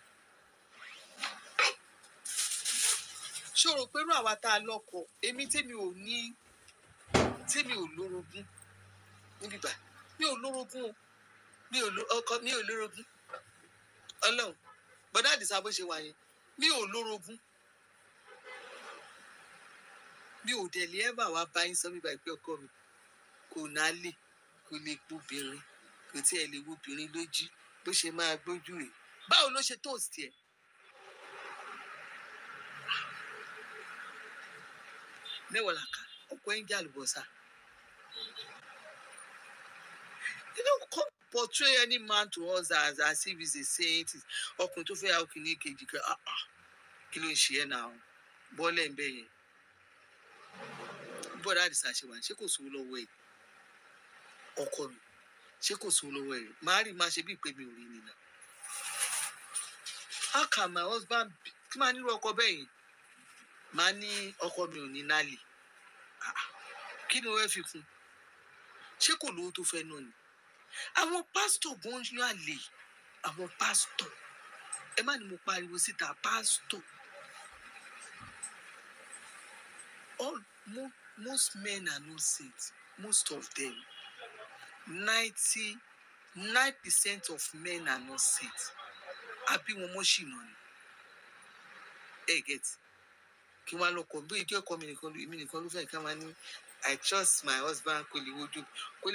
Ṣé o rò pé irú àwa tá a lọ́kọ, èmi tèmi ò ní, tèmi ò lórogún níbí báyìí, mi ò lórogún o. Mi ò ọkọ mi ò lórogún. Ọlọ́run, bọ́dá Àdìsá bó ṣe wà yẹn, mi ò lórogún. Mi ò dẹ̀ lè ẹ́bà wá bá yín sọ mi báyìí pé ọkọ mi kò nálè, kò lè gbóbìnrin, kò tiẹ̀ lè wo obìnrin lójú, bó ṣe máa gbójú rè. Báwo ló ṣe toast ẹ̀? Mewolaka, ọkọ ẹ̀ ń jẹ àlùbọ́sà. You don't come portray any man to us as if he's a saint. Ọkùnrin tó fẹ́ yàwó kìíní kejì kan, ah ah, kí ló ń ṣe ẹ́ náà? Bọ́lẹ̀ ń bẹ̀ yẹn. Bọ́dà Àdìsá ṣe wà, ṣé kò sówó lọ́wọ́ ẹ̀? Ọkọ mi, ṣé kò sówó lọ́wọ́ ẹ̀? Màá rí máa ṣe bí ìpè mi ò rí nìyà. How can my husband be? Kí máa nírú ọkọ bẹ́ẹ̀ yẹn? Màá ní ọkọ mi ò ní nálè. Kí ni wọ́n fi kún? Ṣé kò lówó tó fẹ́ náà ni? Àwọn pásítọ̀ gan ń yàn àlè. Àwọn pásítọ̀. Ẹ má ní mo pariwo síta, pásítọ̀. Most men are not saints. Most of them. 99% of men are not saints. Àbí wọn mọ́ ṣìnà ni. Ẹ get. Kí wọ́n á lọ kọ̀ bí ìjọ ẹ̀kọ́ mi nìkan èmi nìkan ló fẹ́ ká máa ní I trust my husband kò lè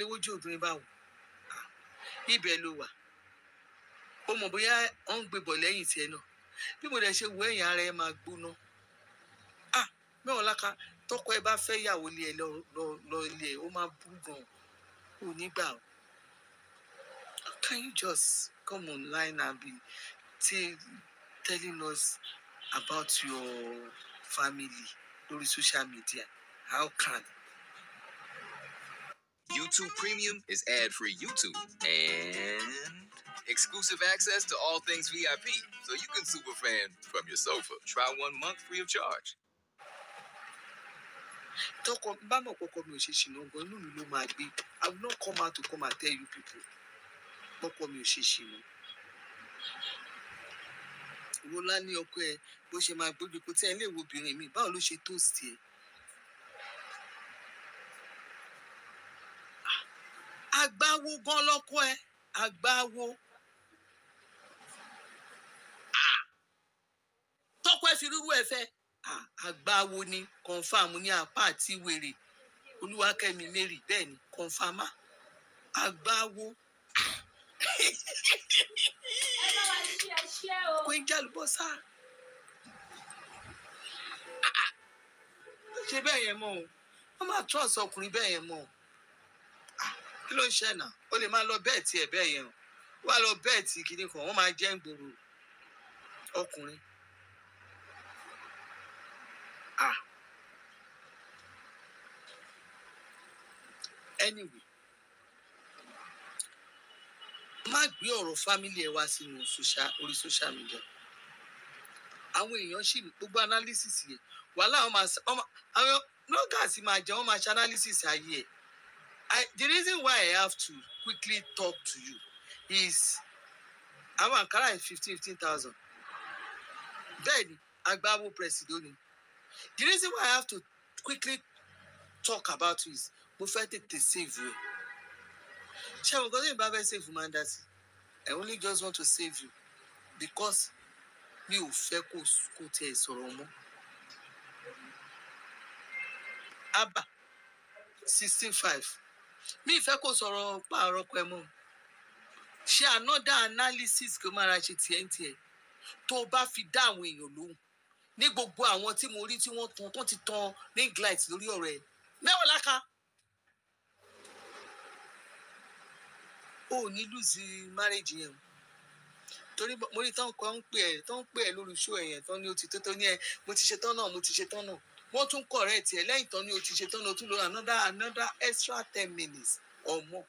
wojú obìnrin báwo. Ibẹ̀ ló wà. Ó mọ̀ bóyá ó ń gbé bọ̀ lẹ́yìn tiẹ̀ náà. Bí mo dẹ̀ ṣe wo ẹ̀yìn ara ẹ máa gbóná. Ah, Mewolaka, tọkọ ẹ bá fẹ́ yàwó lé ẹ lọ ilé ẹ, ó máa burú gan-an. Ò ní gbà o. Can you just come online and be telling us about your family lórí social media? How can? YouTube Premium is ad-free YouTube and exclusive access to all things VIP, so you can superfan from your sofa. Try 1 month free of charge. Tọkọ bá mọ̀ kọ́kọ́ mi ò ṣe ṣìnà gan, inú mi ló máa gbé. I will not come out to come and tell you people. Kọ́kọ́ mi ò ṣe ṣìnà. Wo lá ní ọkọ ẹ bó ṣe máa gbójú kó tí ẹ lè wo obìnrin mi, báwo ló ṣe toast ẹ? Agbáwo gan lọ́kọ ẹ, agbáwo. Tọkọ ẹ fi rúrú ẹ fẹ́. Agbáwo ni confam ní apá àti wèrè. Olúwakẹ́mi Mary bẹ́ẹ̀ ni confama. Agbáwo. Ẹ bá wa ṣí ẹ ṣẹ́ o. Kò ń jálùbọ́sà. Ṣe bẹ́ẹ̀ yẹn mọ́ o. Wọ́n máa trust ọkùnrin bẹ́ẹ̀ yẹn mọ́ o. Kí ló ń ṣe náà? O lè máa lọ bẹ́ẹ̀ tiẹ̀ bẹ́ẹ̀ yẹn o. Wá lọ bẹ́ẹ̀ tí kinní kan, wọ́n máa jẹ́ ń gbòòrò ọkùnrin. Anyway, má gbé ọ̀rọ̀ family ẹ wá sínú orí social media. Àwọn èèyàn ṣì ní gbogbo analysis yẹn. Wàhálà àwọn máa àwọn bloggers máa jẹ, wọ́n máa ṣe analysis ayé ẹ̀. The reason why I have to quickly talk to you is àwọn àǹkárá yìí 15,000. Bẹ́ẹ̀ ni, agbáwo president ni. The reason why I have to quickly talk about you is mo fẹ́ tètè save you. Ṣé àwọn nǹkan tó yìnbá fẹ́ save máa ń dá sí? I only just want to save you because mi ò fẹ́ kó tiẹ̀ sọ̀rọ̀ mọ́. Abba 16.5. Mi ì fẹ́ kó sọ̀rọ̀ pààrọ̀ ọkọ ẹ mọ́. Ṣé another analysis kí o máa ra ṣe tiẹ̀ ń tiẹ̀ tó o bá fi dá àwọn èèyàn lóhùn ní gbogbo àwọn tí mo rí tí wọ́n tan tó ti tan ring light lórí ọ̀rọ̀ ẹ̀. Mewolaka. O ò ní lose marriage yẹn o. Torí mo rí tán kan ń pè ẹ́ tán ń pè ẹ́ lórí show ẹ̀ yẹn tán ní o ti tó tó ní ẹ mo ti ṣe tán náà mo ti ṣe tán náà. Wọ́n tún correct ẹ lẹ́yìn tán ní o ti ṣe tán náà o tún lo another extra 10 minutes or more.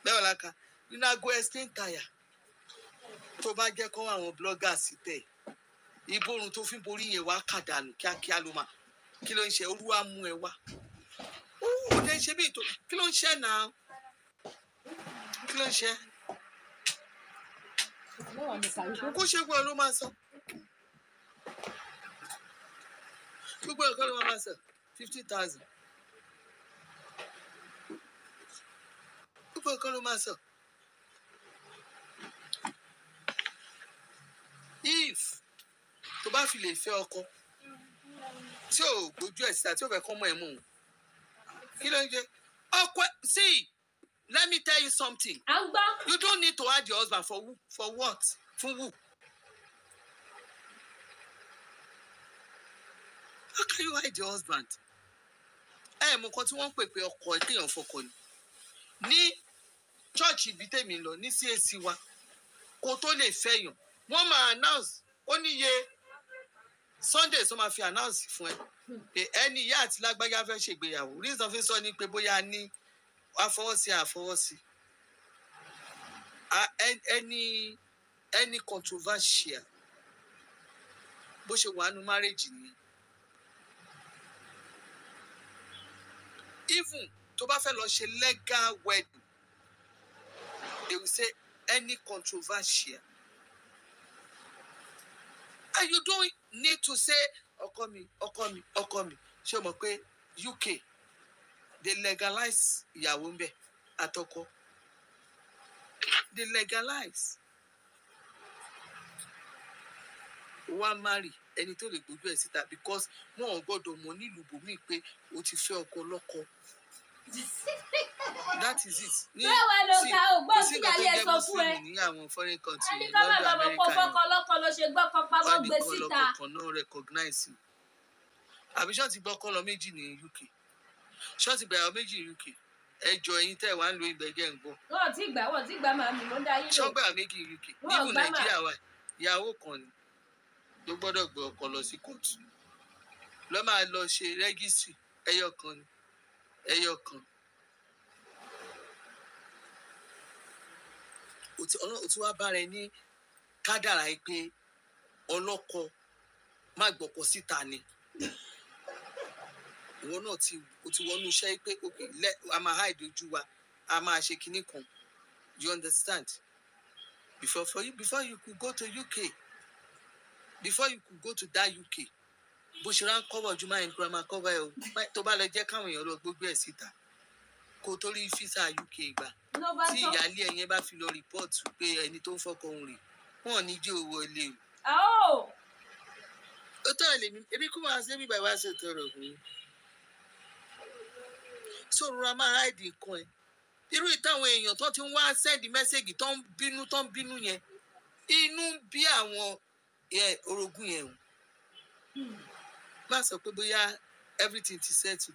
Mewolaka, you na go explain tire. Tó bá jẹ́ kọ́ àwọn bloggers tẹ̀ ìborùn tó fi ń borí yẹn wá kàdánù kíákíá ló máa. Kí ló ń ṣe? Olúwa mú ẹ wá. Ó dé ṣe bí ètò. Kí ló ń ṣe náà? Kí ló ń ṣe? Kó ṣe gbọ́ ló máa sọ. Gbogbo ẹ̀kọ́ ló máa sọ 50,000. Gbogbo nǹkan ló máa sọ. If tó bá fi lè fẹ́ ọkọ tí ò gbójú ẹ̀ síta, tí ò fẹ́ kọ́ mọ́ ẹ̀ mú un, kí ló ń jẹ ọkọ? See, let me tell you something. À ń gbọ́. You don't need to add your husband. For who? For what? Fún who? How can you hide your husband? Ẹ mọ nǹkan tí wọ́n ń pè pé ọkọ ẹ kéèyàn fọkọ ni. Ní church ibi tèmi lọ, ní CAC wa, kó tó lè fẹ́yàn, wọ́n máa announce. Ó níye Sunday tó máa fi announce fún ẹ pé ẹni ìyá àti lágbájá fẹ́ ṣègbéyàwó. Reason fi sọ ni pé bóyá ní àfọwọ́sí àfọwọ́sí any controversial bó ṣe wà nù marriage nìyẹn. Even tó bá fẹ́ lọ ṣe legal wedding, they will say any controversial, and you don't need to say ọkọ mi, ọkọ mi, ọkọ mi. Ṣé o mọ̀ pé UK, they legalize ìyàwó ń bẹ̀ àtọkọ? They legalize. Wá marry ẹni tó lè gbójú ẹ̀ síta, because wọn ò gbọ́dọ̀ mọ̀ nílùú bòmíì pé o ti fẹ́ ọkọ lọ́kọ. That is it. Ní Mẹ́wàá ló see, ka ò gbọ́ kò sí sí nǹkan tó ìyálé ẹ jẹ́ sọ fún ẹ. Muslim ní àwọn foreign country Ẹni kọ́ lọ́dọ̀ bàbá mọ̀ pọ̀ Amẹ́ríkà fọ́kọ lọ́kọ ló ṣe gbọ́kọ pamọ́ wọ́n ní gbé kọ́ síta. lọ́kọ kan náà recognize you. Àbí ṣọ́ọ̀tì gbọ́kọ́ lọ méjì ní UK? Ṣọ́ọ̀tì gbàyàwó méjì ní UK? Ẹjọ́ ẹ̀yin tẹ́ wàá ń lo ìgbẹ́jẹ́ ń gbọ́. Wọn ò tí gbà, wọn ò tí gbà, màmí ló ń dá yín lò. Ṣọ́gbà méjì ní UK? Wọn ò Níbù gbà mà. Nàìjíríà wà, ìyàwó kan ni ló gbọ́dọ̀ gbé ọkọ lọ sí kóòtù, lọ́ máa lọ ṣe registry. Ẹyọ kan ni, ẹyọ kan. O ti wá bára ẹ ní kádàrá yìí pé ọlọ́kọ má gbọ́kọ síta ni. Ìwọ náà ti o ti wọnú iṣẹ́ yìí pé ok, lẹ a máa hide ojú wa, a máa ṣe kinní kan, you understand? Before for you before you could go to UK, before you could go to that UK, bó ṣe rán cover ojú máa ń kúra máa cover ẹ o. Tó bá lọ jẹ́ káwọn èèyàn lọ gbógbé ẹ̀ síta, kó tó rí físà UK gbà, Ló bá tí tán. ìyáálé ẹ yẹn bá fi lọ report pé ẹni tó ń fọkọ òun rè, wọn ò ní jẹ́ owó ilé o. Àó. Ó tọ́ ẹ lèmi ebi kú máa ṣe bí bàbá ṣe tọrọ fún yín. Sọ̀rọ̀ a máa hide nǹkan ẹ̀. Irú ìtàwọn èèyàn tó ti ń wá send message, tó ń bínú yẹn, inú ń bí àwọn orogún yẹn o. Má sọ pé bóyá everything ti settle.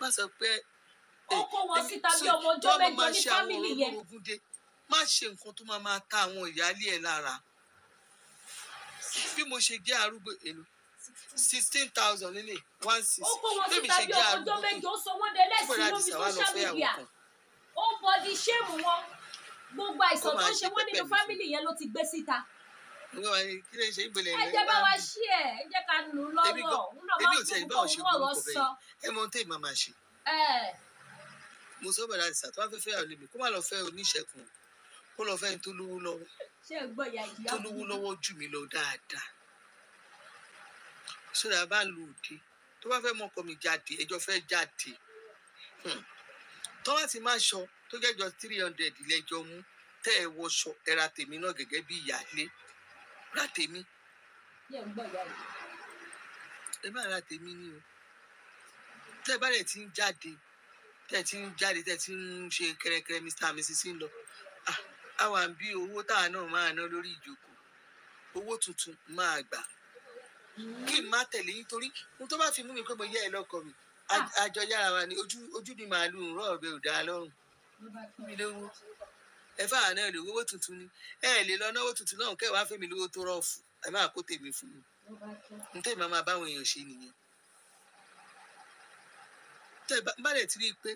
Má sọ pé Ó kó wọn síta bí ọmọ ọjọ́ 8 ní family yẹn. Orogún dé, má ṣe nǹkan tó máa máa ta àwọn ìyáálé ẹ lára. Bí mo ṣe jẹ́ arúgbó, èlò 16,000 nílé, one six. Ó kó wọn Bí mi síta ṣe bí jẹ́ ọmọ ọjọ́ arúgbó tó 8, ó sọ wọ́n dẹlẹ́sìn bọ̀dá lórí Àdìsá wá lọ social fẹ́ àwọn media. kan Ó body shame wọn. Gbogbo àìsàn Kó tó máa ń ṣe ṣe wọ́n nínú pẹ́pẹ́ mi fún. family yẹn ló ti gbé síta. Wọ́n wá ní, kí ló ń ṣe ìgbélé Ẹ jẹ́ bá wa ṣí ẹ̀, ẹ jẹ́ ká nù ú Èmi lọ́wọ́. Òun náà èmi máa ò ń tiẹ̀ dùn báwọn kóun ṣe mọ̀rọ̀ gbórúkọ sọ. bẹ́ẹ̀. Ẹ mọ ohun tèmi máa máa ṣe. Ẹ Mo sọ bọ̀dá Àdìsá, tó bá fẹ́ fẹ́ àwọn mi, kó má lọ fẹ́ oníṣẹ́kùn, kó lọ fẹ́ ẹni tó lówó lọ́wọ́, ṣé ẹ gbọ́ ìyá ìyá tó lówó lọ́wọ́ jù mí lọ dáadáa, sódà bá lu òde, tó bá fẹ́ mọ ọkọ mi jáde, ẹjọ́ fẹ́ jáde. Tó bá ti máa ṣọ tó jẹ́jọ́ 300 lẹ́jọ́ mú tẹ́ ẹ wọṣọ, ẹ ra tèmi náà gẹ́gẹ́ bí ìyáálé, ra tèmi. Ṣé ẹ gbọ́ ìyá yìí? Ẹ má ra tèmi ní o. Tẹ́ ẹ bá dẹ̀ ti ń jáde, tẹ́ ẹ ti ń jáde, tẹ́ ẹ ti ń ṣe kẹrẹkẹrẹ, Mr and Mrs ń lọ. Ah, àwa ń bí owó táwa náà máa ná lórí ìjókòó, owó tuntun máa gbà kí n má tẹ̀lé yín, torí ohun tó bá fi mú mi pé mo yẹ ẹ lọ́kọ mi, àjọ yára wa ni. Ojú ojú ni màálù ń rọ̀, ọ̀bẹ ò dáa lọ́rùn mi lówó. Ẹ fáwọn náà lè owó tuntun ni. Ẹ lè lọ náwó tuntun náà kẹ́ ẹ wá fẹ́mi lówó tó rọ̀ọ̀fù, ẹ máa kó tèmi fún mi. N tẹ́ máa máa báwọn èèyàn ṣe nìyẹn. Tẹ́ ẹ bá dẹ̀ ti rí i pé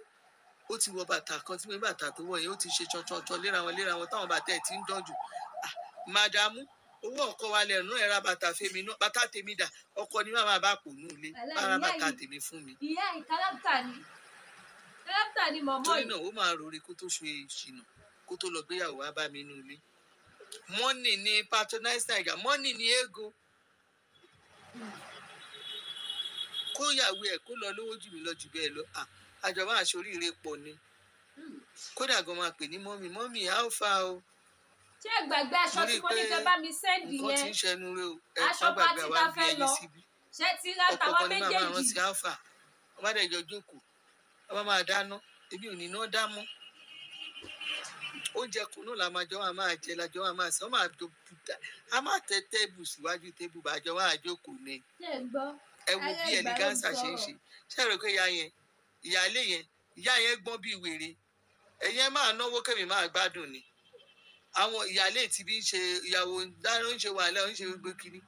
ó ti wọ bàtà kan, tí mo ní bàtà tó wọ̀ yẹn, ó ti ṣe ṣanṣanṣan léra wọn léra wọn, táwọn bàtà ẹ̀ ti ń dán jù. Ah, màdàmú, owó ọkọ wa lẹ́nu ẹ̀, ra bàtà fèmí náà. Bàtà tèmi dà? Ọkọ ni màmá bá kò nù ilé Wàláhì, má ra ìyá bàtà yìí- tèmi fún mi. Ìyá yìí character ni, character ni mọ̀mọ́ Torí yìí. náà, ó máa rori kó tó ṣe ìṣìnà, kó tó lọ gbéyàwó wá bá mi nínú ilé. Money ni patronize naija, money ni ego. Kó yàwó ẹ̀ kó lọ lówó jù mí lọ jù bẹ́ẹ̀ lọ. Ah, Àjọ máa ṣoríire pọ̀ ni. Kódà gan máa pè ní mọ́mì, mọ́mì alpha o. Ṣé ẹ gbàgbé aṣọ tí mo ní kẹ́ bá mi sẹ́ndì Nǹkan tí yẹn? ń ṣẹnu rẹ o. Ẹ Aṣọ má gbàgbé pátí àwa tá ń bí fẹ́ ẹyin lọ. síbí. Ṣé ti ra Ọkọ̀ tàwa kan ní màmá méjèèjì? rántí alpha. Ọba dẹ̀ jọ jókòó. Ọba máa dáná. Èmi ò ní iná dá mọ́. Oúnjẹ kan náà la máa jọ máa jẹ, la jọ máa sọ, máa jọ bùdá. A máa tẹ tébù síwájú tébù bá jọ máa jókòó ni. Ṣé ẹ gbọ́? Ẹ wo bí Ará ẹni ìgbà ló gánsà ṣe ń sọ̀rọ̀. ṣe. Ṣé ẹ rò pé ìyá yẹn, ìyáálé yẹn, ìyá yẹn gbọ́n bí wèrè? Ẹ̀yin ẹ máa náwó kẹ́mi máa gbádùn ni. Àwọn ìyáálé tí bí ń ṣe ìyàwó dáná ń ṣe wàhálà ń ṣe gbogbo kiri.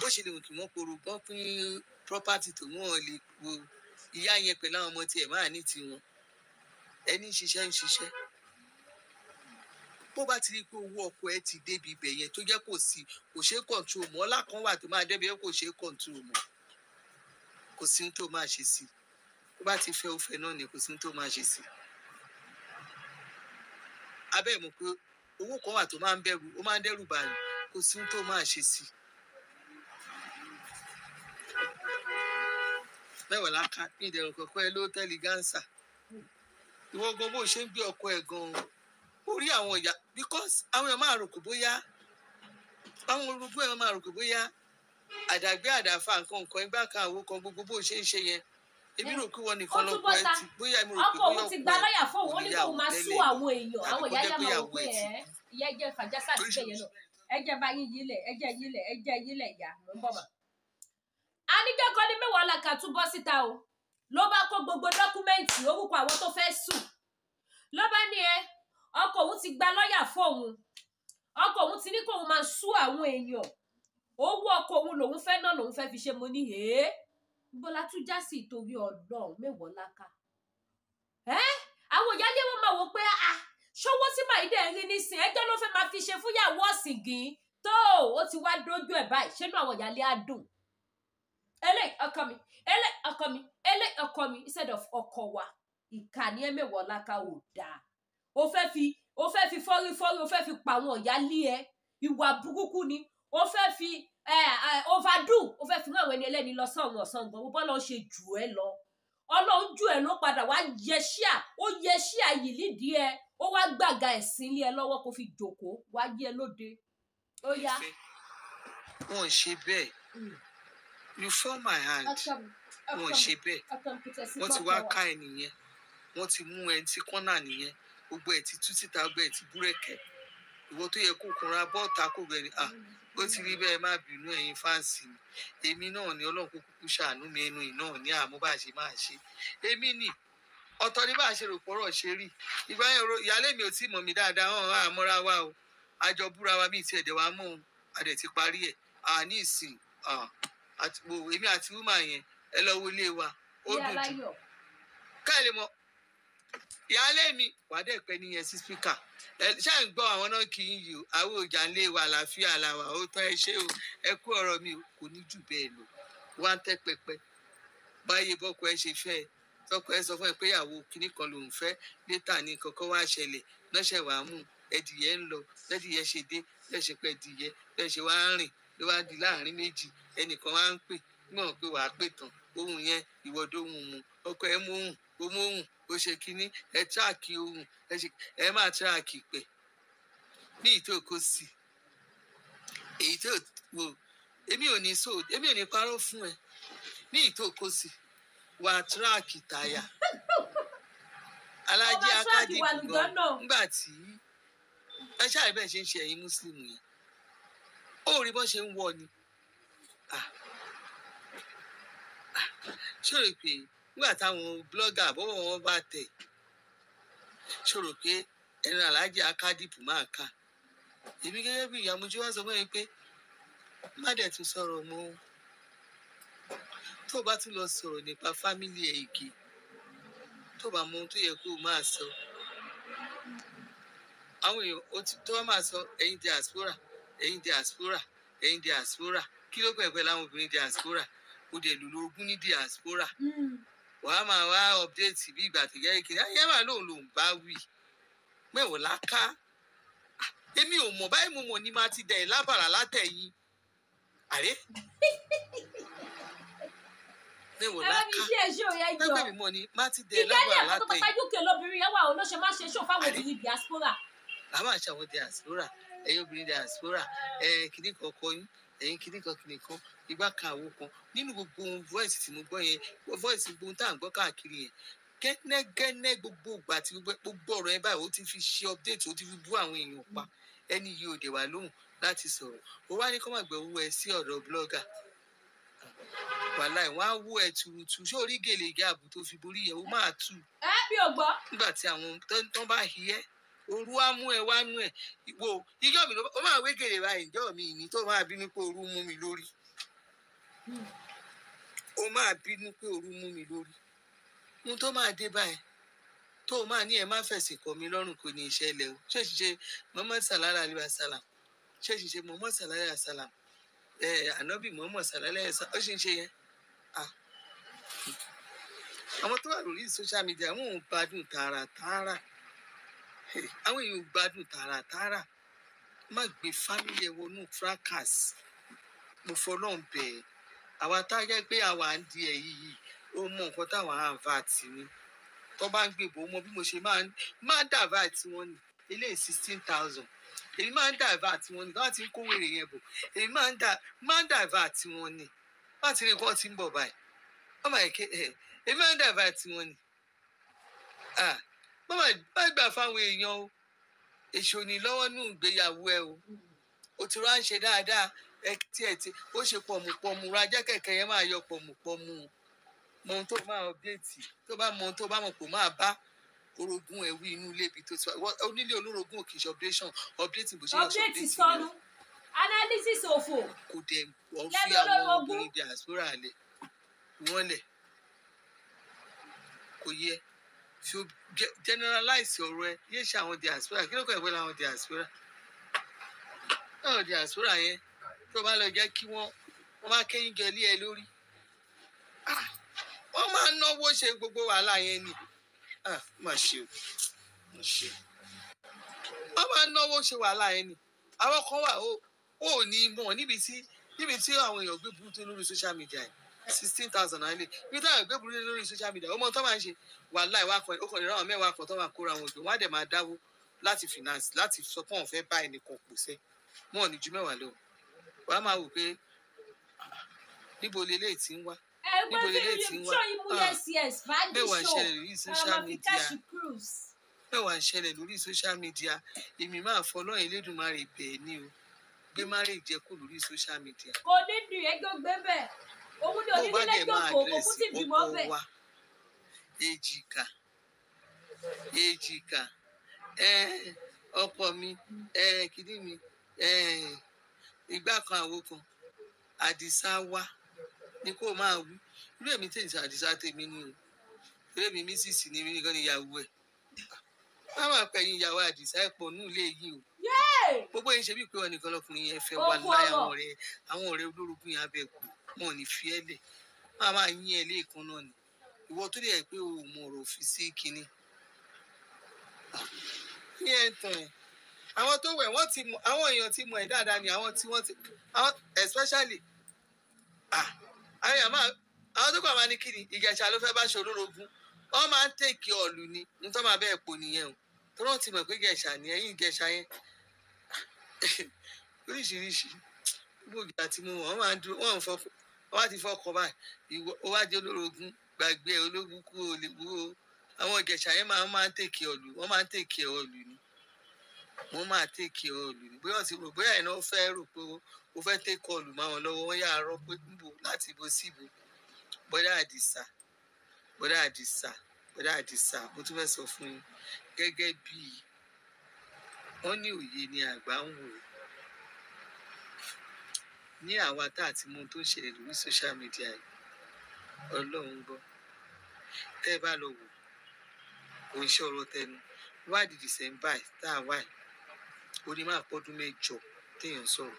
Bó ṣe lè wù kí wọ́n poro gbọ́n pín property tó wọ́n lè wo ìyá yẹn pẹ̀lú àwọn ọmọ tiẹ̀ máa ní tiwọn. Ẹni ń ṣiṣẹ́ ń ṣiṣẹ́. Bó bá ti rí pé owó ọkọ ẹ ti débi ibẹ̀ yẹn tó jẹ́ kò sí, kò ṣeé control mọ́. Ọlá kan wà tó máa débi ẹ kò ṣeé control mọ́. Kò sí ohun tó máa ṣe sí i. Bó bá ti fẹ́ ó fẹ́ náà ni, kò sí ohun tó máa ṣe sí i. Abẹ́ ẹ̀ mọ̀ pé owó kan wà tó máa ń bẹ̀rù, ó máa ń dẹ́rù bàyàn. Kò sí ohun tó máa ṣe sí i. Mẹ́wàá láká ní ìdẹ̀rùn kọ̀ọ̀kan ẹ ló tẹ́lẹ̀ gánsà. Ìwọ gan bó ṣe ń gbé ọkọ ẹ gan, ó rí àwọn ìyá because àwọn èèyàn máa rò kó bóyá àwọn orogún ẹ̀ máa rò kó bóyá àdàgbé àdàfà nǹkan nǹkan ẹgbẹ́ kan àwo kan gbogbo bó ṣe ń ṣe yẹn. Èmi rò pé wọn Ó nìkan tún lọkọ ẹ bọ́ta. ti bóyá èmi rò pé Ọkọ bóyá òun ti ọkọ gba ẹ lọ́ọ̀yà fóun, kò ó ní níyàwó kóun máa sú tẹ́lẹ̀ àwọn èèyàn. tàbí Àwọn kó ìyá jẹ́ yá pé máa wò ìyàwó pé ẹ ti ẹ̀ ìyá jẹ́ fàjásà torí síbẹ̀ yẹn náà. Ẹ jẹ́ bá yín yílẹ̀, ẹ jẹ́ yílẹ̀, ẹ jẹ́ yílẹ̀ ìyá, mò ń bọ̀ mà. Aníjọ́ kan ní mẹ́wàá la kà tún bọ́ síta o. Ló bá kó gbogbo dọ́kúmẹ́ǹtì orúkọ àwọn tó fẹ́ sùn. Ló bá ní ẹ, ọkọ òun ti gba lọ́ọ̀yà fóun. Ọkọ òun ti ní kóun máa sú àwọn èèyàn. Owó ọkọ òun lòun fẹ́ náà lòun fẹ́ fi ṣe. Mo ní hèé. Bọ́lá tún já sí ìtorí Ọlọ́run mẹ́wàá láka. Ẹ́ àwọn ìyáálé wọn máa wò pé a ṣọwọ́ tí Màídẹ̀ ń rí nísìn ẹjọ́ ló fẹ́ máa fi ṣe fúnyàwó ọ̀sìngín tó ó ti wá dójú ẹ̀ báyìí ṣẹ́nu àwọn ìyáálé á dùn. Eléyìí ọkọ mi, eléyìí ọkọ mi, eléyìí ọkọ mi instead of ọkọ wa. Ìkànnì ẹ mẹ́wàá láka ò dáa. O fẹ́ fi o fẹ́ fi fọ́rífọ́rí o fẹ́ fi pa àwọn ìyáálé ẹ. Ìwà burúkú ni. O fẹ́ fi overdo o fẹ́ fi rán àwọn ẹni ẹlẹ́ni lọ sọ́run ọ̀sán gan. Bọ́lá ó ṣe jù ẹ lọ. Ọlọ́run jù ẹ ló padà wá yẹ ṣíà, ó yẹ ṣíà yìí lídìí ẹ, ó wá gbàgà ẹ̀sìn lé ẹ lọ́wọ́ kó fi jòkó wá yẹ lóde. Ó yá. fẹ́. Wọn ò ṣe bẹ́ẹ̀. You fall my hand. Ọkọ mi, Wọn ò ọkọ mi, ṣe bẹ́ẹ̀. ọkọ mi kò tẹ̀sí Wọ́n ti gbọ́kọ̀ wá wa. ká ẹ nìyẹn. Wọ́n ti mú ẹ tí kọ́nà nìyẹn. Gbogbo ẹ̀ ti tú síta, gbogbo ẹ̀ ti búrẹ́kẹ̀. Ìwọ tó yẹ kó kunra bọ́ọ̀ta kó gbẹ ni. À ó ti rí bẹ́ẹ̀, má bínú ẹ̀yin fáǹsì mi. Èmi náà ni Ọlọ́run kó kúkú ṣàánú mi, ẹnu ìnáà ní àmú bá a ṣe máa ṣe. Èmi nì ọ̀tọ̀ ní bá a ṣe rò pọ̀rọ̀ ṣe rí. Ìgbà yẹn ìyáálé mi ò tí ì mọ̀ mí dáadáa, hàn án àmọ́ra wa o. Àjọ búra wa bíi ti ẹ̀dẹ̀ wa mọ́ o. A dẹ̀ ti parí ẹ̀. Àní ìsìn wo èmi àti wúmà yẹn ẹ lọ wo ilé wa. Ó Ìyá dùn jù. aláyọ̀. Ká ẹ lè mọ ìyáálé mi wà á dẹ̀ pẹ́ níyẹn sí spíkà. Ẹ ṣáà ń gbọ́ àwọn náà kì í yìí o. Àwọn òjà ń lé wa, àlàáfíà la wà. Ó tán, ẹ ṣé o. Ẹ kú ọ̀rọ̀ mi o. Kò ní jù bẹ́ẹ̀ lọ. Wá ń tẹ́ pẹpẹ. Báyé bọ́kọ ẹ ṣe fẹ́ ẹ. Tọkọ ẹ sọ fún ẹ pé ìyàwó kinní kan lòún fẹ́. Létà ní kankan wá ṣẹlẹ̀. Lọ́sẹ̀ wàá mú ẹdìyẹ ń lọ. Lẹ́dìyẹ ṣe dé. Lẹ́sẹ̀ pé ẹdìyẹ. Lẹ́sẹ̀ wá ń rìn. Ló wá di láàrin méjì. Ẹnìkan wá ń pè. Mọ̀ pé wàá pè tán. Ohun yẹn ìwọ́dọ̀ ohun mu. Ọkọ ẹ mú ohun. Ó mú ohun. Ó ṣe kinní. Ẹ tíráàkì ohun. Ẹ ṣe ẹ máa tíráàkì pẹ̀. Ní ìtò kò sí. Èyí tó wò èmi ò ní so èmi ò ní parọ́ fún ẹ. Ní ìtò kò sí. Wà á tíráàkì táyà. Ó Alájí máa tíráàkì wà Akádìbò lùgán gan náà. nígbà tí ẹ ṣáà bẹ́ẹ̀ ṣe ń ṣe ẹ̀yin Muslim yẹn. Ó rí bọ́n ṣe ń wọ ni. Ah, ṣó rò pé nígbà táwọn blogger bọ́wọ́ wọn bá tẹ̀, ṣó rò pé ẹnu Alájí Akádìbò máa kà? Èmi gẹ́gẹ́ bí ìyá Mojí wá sọ fún ẹ pé má dẹ̀ tún sọ̀rọ̀ mọ́ o. Tó o bá tún lọ sọ̀rọ̀ nípa fámílì ẹ̀ igi, tó o bá mọ ohun tó yẹ kó o máa sọ. Àwọn èèyàn ó ti tó bá máa sọ ẹ̀yin diaspora, ẹ̀yin diaspora, ẹ̀yin diaspora. Kí ló pẹ̀ pẹ̀lú àwọn obìnrin diaspora? Ó dẹ̀ lò lórogún ní diaspora. Wàá máa wá update bí ìgbà tó yẹ kí ayé máa lóun lòún bá wí. Mẹ́wàá láká. Èmi ò mọ̀ báyìí, mo mọ̀ ní máa ti dẹ̀ lábàrà látẹ̀yìn. Àrẹ. Mẹ́wàá Ẹ bá mi láká. ṣí ẹ ṣó yẹn jọ. Lẹ́gbẹ̀ẹ́ mi mọ́ ni má ti dẹ̀ Ìyá lábọ̀ ilé ẹ̀kọ́ tó alátẹ̀yìn. pátá UK lóbìnrin yẹn wà ó ló ṣe má ṣe ṣó fáwọn Àní. obìnrin diaspora. Àwọn àṣà àwọn diaspora, ẹ̀yin obìnrin diaspora, ẹ̀ kìíní kan kọ yín, ẹ̀yin kìíní kan kìíní kan, igbá kan àwo kan. Nínú gbogbo ohun voice tí mo gbọ́ yẹn, voice gbogbo ohun tá à ń gbọ́ káàkiri yẹn, gẹ́nẹ́gẹ́nẹ́ gbogbo ìgbà tí gbogbo ọ̀rọ̀ yẹn báyìí, ó ti fi ṣe update, ó ti fi bú àwọn èèyàn pa. Ẹni yìí ò dé wá lóhùn láti sọ̀rọ̀. Ó wá ní kó má gbé owó ẹ sí ọ̀dọ̀ blogger. Wàláì, wọ́n á wó ẹ tuurutu. Ṣé orí gèlè gáàbù tó fi borí yẹn, ó máa tú Ẹ mi ò gbọ́. nígbà tí àwọn tó ń bá hi ẹ́, òru á mú ẹ wá nú ẹ. Wo ijọ́ mi ló ó máa wé gèlè báyìí, ìjọ́ mi ní tó máa bínú pé òru mú mi lórí. Ó máa bínú pé òru mú mi lórí. Ohun tó máa dé báyìí tó o máa ní ẹ má fẹ̀sìn kọ́ mi lọ́rùn kò ní ìṣẹ̀lẹ̀ o. Ṣé ṣiṣẹ́ Muhammad sallallahu alaihi wasallam, ṣé ṣiṣẹ́ Muhammad sallallahu alaihi wasallam, ẹ ànábì Muhammad sallallahu alaihi wasallam, ó ṣì ń ṣe yẹn. Ah. Àwọn tó wà lórí social media wọn ò gbádùn tààràtààrà. Hey, àwọn èèyàn ò gbádùn tààràtààrà. Má gbé family ẹ wọnú fracas. Mo fọlọ́n bẹ̀ ẹ́. Àwa tá a jẹ́ pé àwa ń di ẹ̀ yìí, ó mọ nǹkan táwọn àǹfà tì ní. Tó bá ń gbèbò, ó mọ bí mo ṣe máa ń divert wọn ni. Eléyìí 16,000. Èmi máa ń divert wọn ni. Tó bá ti ń kó wèrè yẹn bò, èmi máa ń divert wọn ni. Bá ti rí nǹkan tí ń bọ̀ báyìí. Ọmọ ẹ̀kẹ́ ẹ̀, èmi máa ń divert wọn ni. Ah, má gbà fáwọn èèyàn o. Èṣù ní lọ́wọ́ nù ìgbéyàwó ẹ o. O ti ránṣẹ́ dáadáa. Ẹ tí ẹ ti ó ṣe pọ̀mùpọ̀mù rajá kẹ̀kẹ́ yẹn máa yọ pọ̀mùpọ̀mù. Mọ ohun tó máa update, tó bá mọ ohun tó bá mọ̀ kó máa bá orogún ẹ wí inú ilé ibi tó ti wá. Onílé olórogún ò kì í ṣe updation, updating bó ṣe yọ Update updating sọnù. yẹn. Analysis òfò. Kò dẹ̀ wọ́n fi Lẹ́nu àwọn olórogún. obìnrin diaspora lẹ̀ wọ́n lẹ̀. Kò yẹ. Fi generalize ọ̀rọ̀ ẹ, yé ṣe àwọn diaspora, kí ló kọ́ ẹ̀ pẹ̀lú àwọn diaspora? Àwọn diaspora yẹn tó bá lọ jẹ́ kí wọ́n máa kéyìn jẹ lé ẹ lórí. Ah, wọ́n máa náwó ṣe gbogbo wàhálà yẹn ni. Ah, má ṣe o, má ṣe o. Wọ́n máa náwó ṣe wàhálà yẹn ni. Àwọn kan wà ó ní mọ̀ níbi tí àwọn èèyàn gbé burúkú lórí social media yìí. 16,000 náírà lè. Ibi táwọn èèyàn gbé burúkú lórí social media, ó mọ tó máa ń ṣe wàhálà ìwà kan, ó kàn lè ráwọn mẹ́wàá kan tó máa kóra wọn jọ, wọ́n á dẹ̀ máa dáwó láti finance, láti sọ pé òun fẹ́ bá ẹnìkan pòṣẹ́. Wọn ò ní ju mẹ́wàá lọ. Wàá máa wò pé níbo leléyìí tí ń wá. Ẹ gbé Níbo leléyìí tí ń wá. show yìí mú yes yes fàájì Mẹ́wàá ń show. ṣẹlẹ̀ lórí social Ẹ máa fi media. cash cruise. Mẹ́wàá ń ṣẹlẹ̀ lórí social media. Èmi máa fọlọ́ Elédùmarè bẹ́ẹ̀ ni o. Gbé marriage jẹ́ kó lórí social media. Kò ní dùn ẹjọ́ gbé bẹ́ẹ̀. Òun ni Bó bá onílé dẹ̀ máa jókòó, kò kú àdírẹ́sì sí bímọ ọkọ bẹ́ẹ̀. wa. Èjìká, èjìká, ọkọ mi, kìíní mi, ìgbà kan àwo kan, Àdìsá wa ni kó máa wí. Irú èmi tèmi sọ Àdìsá tèmi ni o. Irú èmi Mrs. ni mi nìkan ni ìyàwó ẹ̀. Má máa pẹ̀yìn ìyàwó Àdìsá ẹ̀ pọ̀ nù ilé yìí o. Gbogbo yìí ṣe bí pé wọn nìkan lọkùnrin yẹn fẹ́ wà Ó kú láyé ọ̀rọ̀. àwọn ọ̀rẹ́ olórogún yẹn abẹ́ kú, wọn ò ní fi ẹ́ lẹ̀. Má máa yín ẹ lẹ́ẹ̀kan náà ni. Ìwọ tó dẹ̀ pé o ò mọ ọ̀rọ̀ fi sí kinní. Ní ẹ̀ ń tàn ẹ́. Àwọn tó wẹ̀ wọ́n ti mọ̀, àwọn èèyàn ti mọ̀ ẹ́ dáadáa ni àwọn tí wọ́n ti, àwọn especially, ah, àwọn èèyàn máa, àwọn tó kàn máa ní kíni, Ìjẹ̀ṣà ló fẹ́ bá ṣe olórogún. Wọ́n máa ń tèkì ọ̀lù ni, ní tó máa bẹ́ẹ̀ pò nìyẹn o. Torí wọ́n ti mọ̀ pé Ìjẹ̀ṣà ni ẹ̀yìn Ìjẹ̀ṣà yẹn. Oríṣiríṣi. Gbogbo ìgbà tí mo mọ̀, wọ́n máa ń dúró, wọ́n ń fọkọ, wọ́n bá ti fọkọ báyìí, ìwọ, ó wá jẹ́ olórogún, gbàgbé ẹ, ológun kú o lè wú o. Àwọn Ìjẹ̀ṣà yẹn máa ń tèkì ọ̀lù, wọ́n máa ń tèkì ọ̀lù ni. Wọ́n máa tèkì ọ̀lù ni. Bóyá wọ́n ti rò, bóyá ẹ̀ náà fẹ́ rò pé ó fẹ́ tèkì ọ̀lù máa wọn lọ́wọ́, wọ́n yà á rọ́ pé níbo láti ibo sí ibo. Bọ́dá Àdìsá, Bọ́dá Àdìsá, Bọ́dá Àdìsá, mo tún fẹ́ sọ fún yín gẹ́gẹ́ bí wọ́n ní òye ni àgbà ń wò. Ní àwa tá àti mọ ohun tó ń ṣẹlẹ̀ lórí social media yìí, Ọlọ́run gbọ́. Tẹ́ ẹ bá lọ wò, kò ń ṣe ọ̀rọ̀ tẹnu. Wádìí December tá a wà yìí, ó ní máa pọ́dún mẹ́jọ téèyàn sọ̀rọ̀.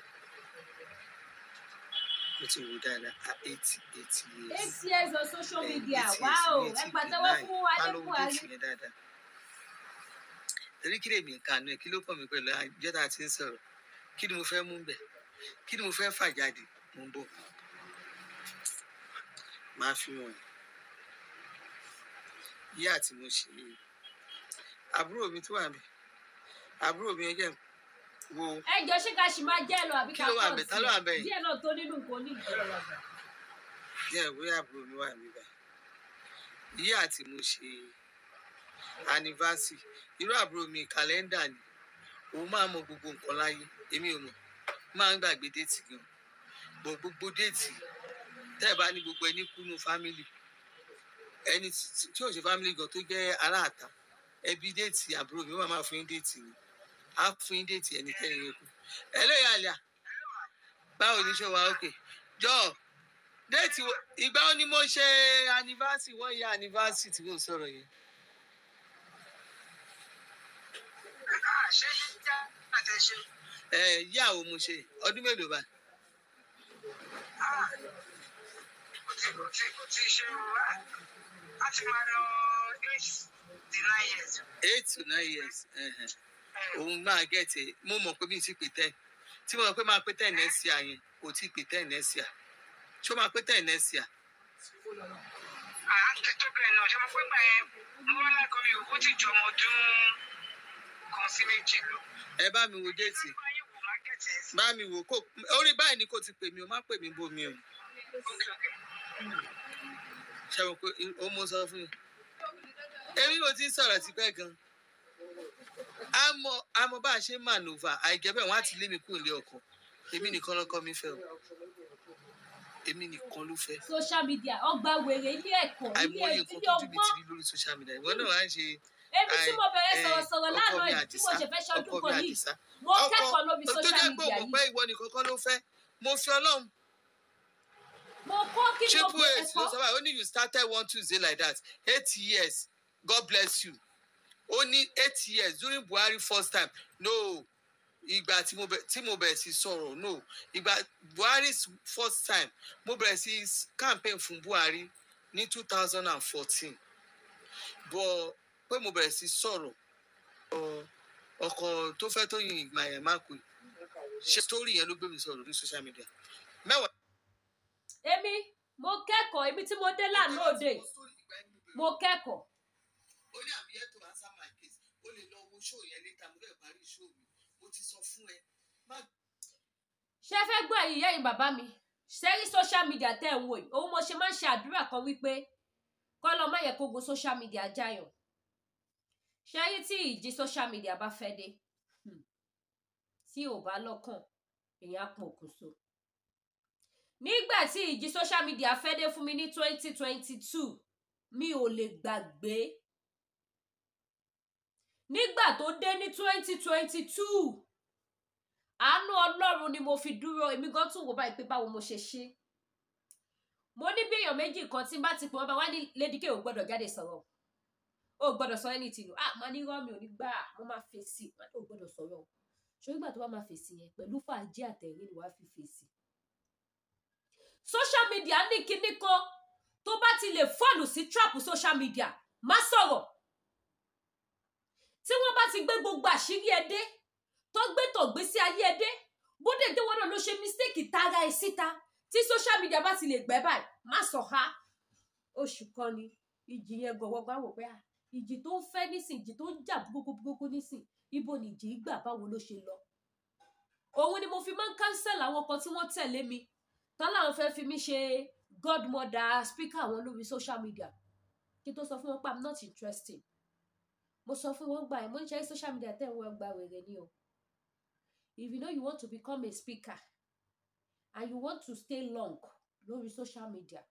Mo ti wò dáadáa, 8 years. 8 years on social media. 8 years, Wow, mi ẹ ti pè pàtẹ́wọ́ nine. fún Má lọ wo Adébùhárí. déètì yẹn dáadáa. Torí kí lèmi kànú ẹ̀, kí ló kàn mí pẹ̀lú àjọ tá a ti ń sọ̀rọ̀? Kí ni mo fẹ́ mú bẹ̀? Kí ni mo fẹ́ fà jáde? Mo ń bọ̀. Máa fi wọn yíyá tí mo ṣe àbúrò mi tó wà mí, àbúrò mi ẹ jẹ́ wo. Ẹ jọ, ṣé ká ṣì máa jẹ́ lọ àbí Kí ká ló wà pọ̀ ńbẹ̀? Ta ló wà ńbẹ̀ yìí? Díẹ̀ náà tó nínú nǹkan ní ìjọba. Díẹ̀ bóyá àbúrò mi wà mí báyìí. Yíyá tí mo ṣe anniversary, irú àbúrò mi calendar ni, òun máa mọ gbogbo nǹkan láyé. Èmi ò mọ̀, máa ń gbàgbé date gan bọ̀. Gbogbo date tẹ́ ẹ bá ní, gbogbo ẹni kú nínú family, ẹni tí ò ṣe family gan tó jẹ́ aláàtà ẹbí, date àbúrò mi, ó máa fún yín date ni, á fún yín date ẹnikẹ́ni yẹn kú. Ẹ lóye àlẹ́ à, báwo ni? Ṣé wàá òkè jọ date ìgbà wo ni mo ṣe anniversary, wọ́n yẹ anniversary tí mo ń sọ̀rọ̀ yẹn? Ṣé yíyá àtẹ̀ṣe? Ẹ yíyá wo mo ṣe? Ọdún mélòó báyìí? Ó ti ṣe wá a ti máa lọ 8 to 9 years. 8 to 9 years. Ẹhẹn. Òun máa get ẹ̀. Mo mọ̀ pé mi ti pè 10 tí mo mọ̀ pé máa pé 10 next year yẹn, kò tí ì pé 10 next year. Ṣó máa pé 10 next year? À ń tó bẹ́ẹ̀ náà. Ṣé mo pé gbà yẹn mo wá lágọ̀ọ́ mi, ó ti ju ọmọ ọdún 1 sí 2 lọ. Ẹ bá mi wo date. Bá yín wò, má get ẹ̀ sí. Bá mi wò kó orí báyìí ni kò ti pè mí o, má pè mí bó mi o. Okay. Ṣe mo pé ó mú sọ fún mi, èmi mo ti ń sọ̀rọ̀ tipẹ́ gan. Àmọ́ bá a ṣe ń maneuver, àìjẹ́ bẹ́ẹ̀ wọ́n á ti lé mi kúrò nílé ọkọ. Èmi nìkan lọ́kọ mi fẹ́ o, èmi nìkan ló fẹ́. Social media, ọgbà wèrè, ilé ẹ̀kọ́, ilé Àìmọye nǹkan ilé tójú mi ọgbọ́n. ti rí lórí social media, ìwọ náà wá ń ṣe. Èmi tí mo bẹ̀rẹ̀ sọ̀rọ̀sọ̀rọ̀ Ọkọ lánàá mi yìí, tí mo Àdìsá, ṣe fẹ́ ṣọdún ọkọ mi kan yìí, Àdìsá, mo ọkọ kẹ́kọ̀ọ́ lórí tó social jẹ́ pé media òun pé yìí. Ìwọ nìkan kọ́ ló fẹ́. Mo fi Ọlọ́run. Mo kọ́ kí ni mo Triple pè eight ló ẹ̀kọ́. sọ báyìí. Ó ní you started one Tuesday like that, 8 years, God bless you. Ó ní 8 years during Buhari first time. No, ìgbà tí mo bẹ̀rẹ̀ sí sọ̀rọ̀, no, ìgbà Buhari's first time, mo bẹ̀rẹ̀ sí campaign fún Buhari ní 2014, but pé mo bẹ̀rẹ̀ sí sọ̀rọ̀, ọkọ̀ tó fẹ́ tó yin ìgbà yẹn má kú. Ṣe story yẹn ló gbé mi sọ̀rọ̀ ní social media mẹ́wàá. Èmi mo kẹ́kọ̀ọ́. Èmi tí mo dé lánàá òde yìí, mo kẹ́kọ̀ọ́. Ó ní I'm here to answer my case. Ó lè lọ wo show yẹn later. Mo fẹ́ parí show mi, mo ti sọ fún ẹ má. Ṣé fẹ́ gbọ́, ẹ̀yin ìyá yìí, bàbá mi, ṣe rí social media tẹ́ ẹ̀ ń wò yìí, òun mo ṣe máa ń ṣe àdúrà kan wípé kọ́lọ́ má yẹ kó gun social media jáyàn. Ṣé rí tí ìjì social media bá fẹ́ dé, tí ò bá lọ́kàn, èèyàn á pokùnso. Nígbà tí ìjì social media fẹ́ dé fún mi ní 2022, mi ò lè gbàgbé nígbà tó dé ní 2022. Àánú Ọlọ́run ni mo fi dúró. Èmi gan tún wò báyìí pé báwo mo ṣe ṣe. Mo ní bí èèyàn méjì kan tí n bá ti pè wọ́n, bá wá ní Lady K ò gbọ́dọ̀ jáde sọ̀rọ̀, ò gbọ́dọ̀ sọ anything. Ah, máa ní rọ́ mi ò ní gbà, mo máa fèsì. Má ní ò gbọ́dọ̀ sọ̀rọ̀ o. Ṣé nígbà tó bá máa fèsì yẹn, pẹ̀lú fàájì àtẹ̀rín ni wàá fi fèsì. Social media ní kinní kan, tó bá ti lè fall sí trap social media, má sọ̀rọ̀. Tí wọ́n bá ti gbé gbogbo àṣírí ẹ dé, tó gbé tọ̀gbé sí ayé ẹ dé, bóde dé, wọn náà ló ṣe mistake tara ẹ síta. Tí social media bá ti lè gbẹ báyìí, má sọ ha. Oṣù kan ni ìjì yẹn gọ̀wọ́ gbà wò pé à ìjì tó ń fẹ́ nísìn, ìjì tó ń jà burúkú burúkú nísìn, ibo ni ìjì gbà, báwo ló ṣe lọ? Òun ni mo fi máa ń cancel àwọn kan tí wọ́n tẹ̀lé mi tán láwọn fẹ́ fi mí ṣe godmother speaker àwọn lórí social media. Kí tó sọ fún wọn pé I'm not interested. Mo sọ fún wọn gbà ẹ, mo ń ṣe social media tẹ̀ ń wọ́n gba wèrè ni o. If you know you want to become a speaker and you want to stay long lórí social media,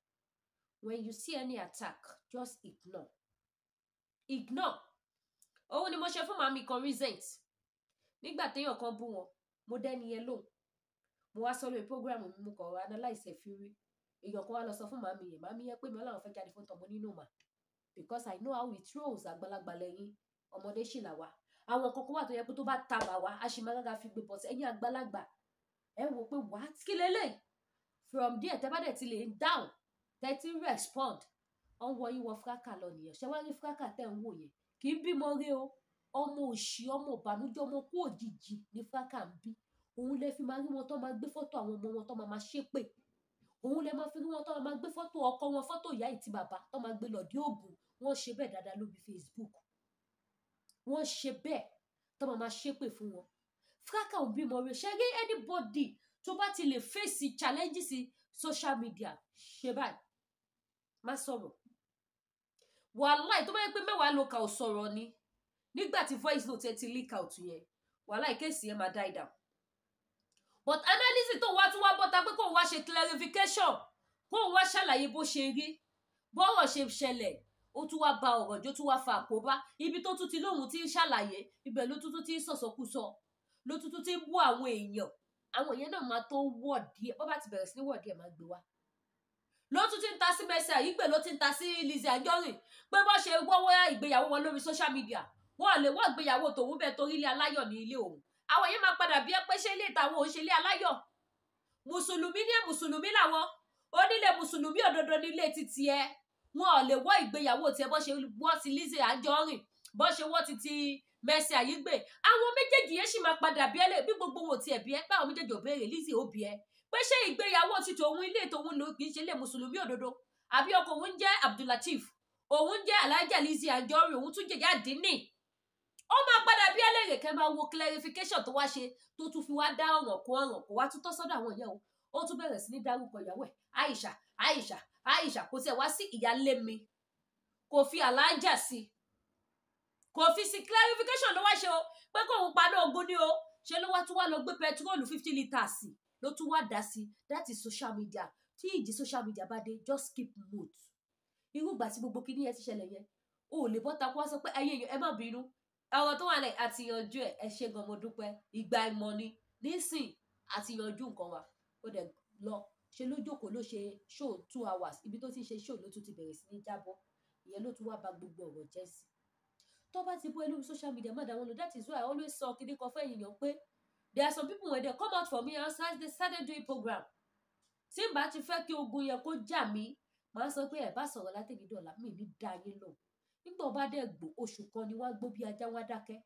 when you see any attack, just ignore, ignore. Òun ni mo ṣe fún màmí kan recent. Nígbà téèyàn kan bú wọn, mo dẹ́ni yẹn lóhùn, mo wá sọ lórí program mi, mo kàn analyse ẹ̀ fi rí. Èèyàn kan wá lọ sọ fún màmí yẹn, màmí yẹn pé mi ọlọ́run fẹ́ jáde fún tọmọ nínú mà, because I know how it rolls. Àgbàlagbà lẹ́yìn, ọmọdé sì là wá. Àwọn kankan wà tó yẹ pé tó bá ta bà wá, a sì máa gága fi gbé bọ̀ sí ẹ̀yìn. Àgbàlagbà, ẹ wò pé what, kí lélẹ̀? From there, tẹ́ bá dẹ̀ ti lè down, tẹ́ ti respond, ọ̀n wọ yín wọ fúráká lọ nìyẹn. Ṣé wàá rí fúráká tẹ́ ń wò yẹn, kì í bímọ rí o. Ọmọ òṣì, ọmọ ìbànújẹ́, ọmọ kú òjijì ní fúráká ń bí. Òun lè fi máa rí wọn tó máa gbé fọ́tò àwọn ọmọ wọn tó máa máa ṣépè. Òun lẹ máa fi rí wọn tó máa gbé fọ́tò ọkọ wọn, fọ́tò ìyá ìtì bàbá tó máa gbé lọ dé Ògùn. Wọ́n ṣe bẹ́ẹ̀ dáadáa lórí Facebook, wọ́n ṣe bẹ́ẹ̀ tó máa ṣépè fún wọn. Fraka ò bímọ rẹ. Ṣe rí anybody tó bá ti lè fèsì challenges social media ṣe báyìí, má sọ̀rọ̀. Wàláì tó bá yẹ pé mẹ́wàá ló kà ó sọ̀rọ̀ ni nígbà tí voice note ẹ ti leak out yẹn, wàláì case yẹn máa die down. But analysis tó wá tún wá bọ́ta pé kóun wá ṣe clarification, kóun wá ṣàlàyé bó ṣe rí, bọ́rọ̀ ṣe ṣẹlẹ̀, ó tún wá ba ọ̀rọ̀ jẹ́, ó tún wá fa àkóbá. Ibi tó tún ti lóhun ti ń ṣàlàyé, ibẹ̀ ló tún ti ń sọ̀sọ̀kúsọ, ló tún ti ń bú àwọn èèyàn. Àwọn èèyàn náà máa tó wọ̀ díẹ̀, bó bá ti bẹ̀rẹ̀ sí ní wọ̀ díẹ̀ máa gbé wá. Ló tún ti ń ta sí Mercy Aigbe, ló ti ń ta sí Lizzy Anjorin pé bó ṣe wọ́wọ́ ìgbéyàwó wọn lórí social media, wọn lè wọ́ ìgbéyàwó tòun bẹ́ẹ̀ torí ilé aláyọ̀ ní ilé òun. Àwọn èèyàn máa padà bí ẹ pé ṣé ilé ìtàwọn òun ṣe ilé aláyọ̀. Mùsùlùmí ní mùsùlùmí làwọn, onílé mùsùlùmí òdodo nílé títí ẹ. Wọn ò lè wọ́ ìgbéyàwó tiẹ̀ bó ṣe wọ́ ti Lizzy Anjorin, bó ṣe wọ́ ti ti Mercy Aigbe. Àwọn méjèèjì yẹn sì máa padà bí ẹ lè bí gbogbo wọn ò tiẹ̀ bí ẹ, báwọn méjèèjì ò béèrè, Lizzy ò bí ẹ pé ṣé ìgbéyàwó ti tòun ilé tòun ló kì í ṣe ilé mùsùlùmí òdodo, àbí ọkọ òun jẹ́ Abdulateef, òun jẹ́ Alhaja Lizzy Anjorin, òun tún jẹjẹ àdínì. Ó máa padà bí ẹlẹ́rìí. Kẹ́ máa wo clarification tó wá ṣe, tó tún fi wá dá ọ̀ràn kó ọ̀ràn kó wá tún tọ́ sọ́dọ̀ àwọn ìyẹn o. Ó tún bẹ̀rẹ̀ sí ní dárúkọ ìyàwó ẹ̀, Aisha Aisha Aisha, kò tiẹ̀ wá sí ìyálé mi, kò fi Alhaja sí, kò fi sí. Clarification ló wá ṣe o pé kóun paná ogun ni o. Ṣe ló wá tún wá lọ gbé pẹtiróòlù 50 litres ló tún wá dá sí. That is social media. Tí ìjì social media bá dé, just keep mute. Irú ìgbà tí gbogbo kinní yẹn ti ṣẹlẹ̀ yẹn, o ò lè bọ́ta kó wá sọ pé ẹ̀yin èèyàn ẹ má bínú, ọ̀rọ̀ tó wà lẹ̀ àti yanjú ẹ̀, ẹ ṣe gan mo dúpẹ́. Ìgbà ìmọ̀ ni nísìn àti yanjú nǹkan wa. Ó dẹ̀ lọ ṣe ló jókòó ló ṣe show 2 hours, ibi tó ti ń ṣe show ló tún ti bẹ̀rẹ̀ sí ní jábọ́. Ìyẹn ló tún wá ba gbogbo ọ̀rọ̀ jẹ́ sí. Tó bá ti bú ẹ lórí social media, má dá wọn lò. That is why I always sọ kíní kan fún èèyàn pé there are some people when they come out for me and they started doing program, tí n bá ti fẹ́ kí ogun yẹn kó jà mí, màá sọ pé ẹ bá sọ̀rọ̀ látẹ̀lé dọ̀là, mi ní dá yín lò. Nígbà bá dẹ̀ gbò oṣù kan ni wọ́n gbó bí ajá, wọ́n dákẹ́.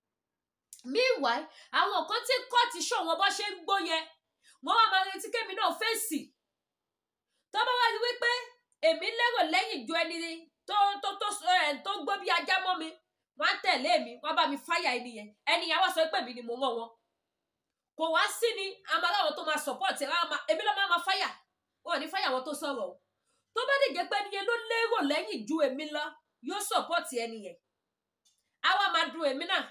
Meanwhile, àwọn kan tí kọ́ọ̀tì ṣọ̀ wọn bó ṣe ń gbó yẹn, wọ́n wá máa retí kémi náà fèsì. Tó bá wá rí wípé èmi lérò lẹ́yìn ju ẹni tó tó tó tó gbó bí ajá mọ́ mi, wọ́n á tẹ̀lé mi, wọ́n bá mi fáyà ẹni yẹn. Ẹni yẹn wá sọ pé èmi ni mo rán wọn. Kò wá sí ni àmàláwọn tó máa support ẹ̀, èmi ló máa fáyà. Wọn ò ní fáyà wọn tó sọ̀rọ̀ o. Tó bá dẹ̀ jẹ́ pé ẹni yẹn ló lérò lẹ́yìn ju èmi lọ, yóò support ẹni yẹn. Àwa máa dùn èmi náà.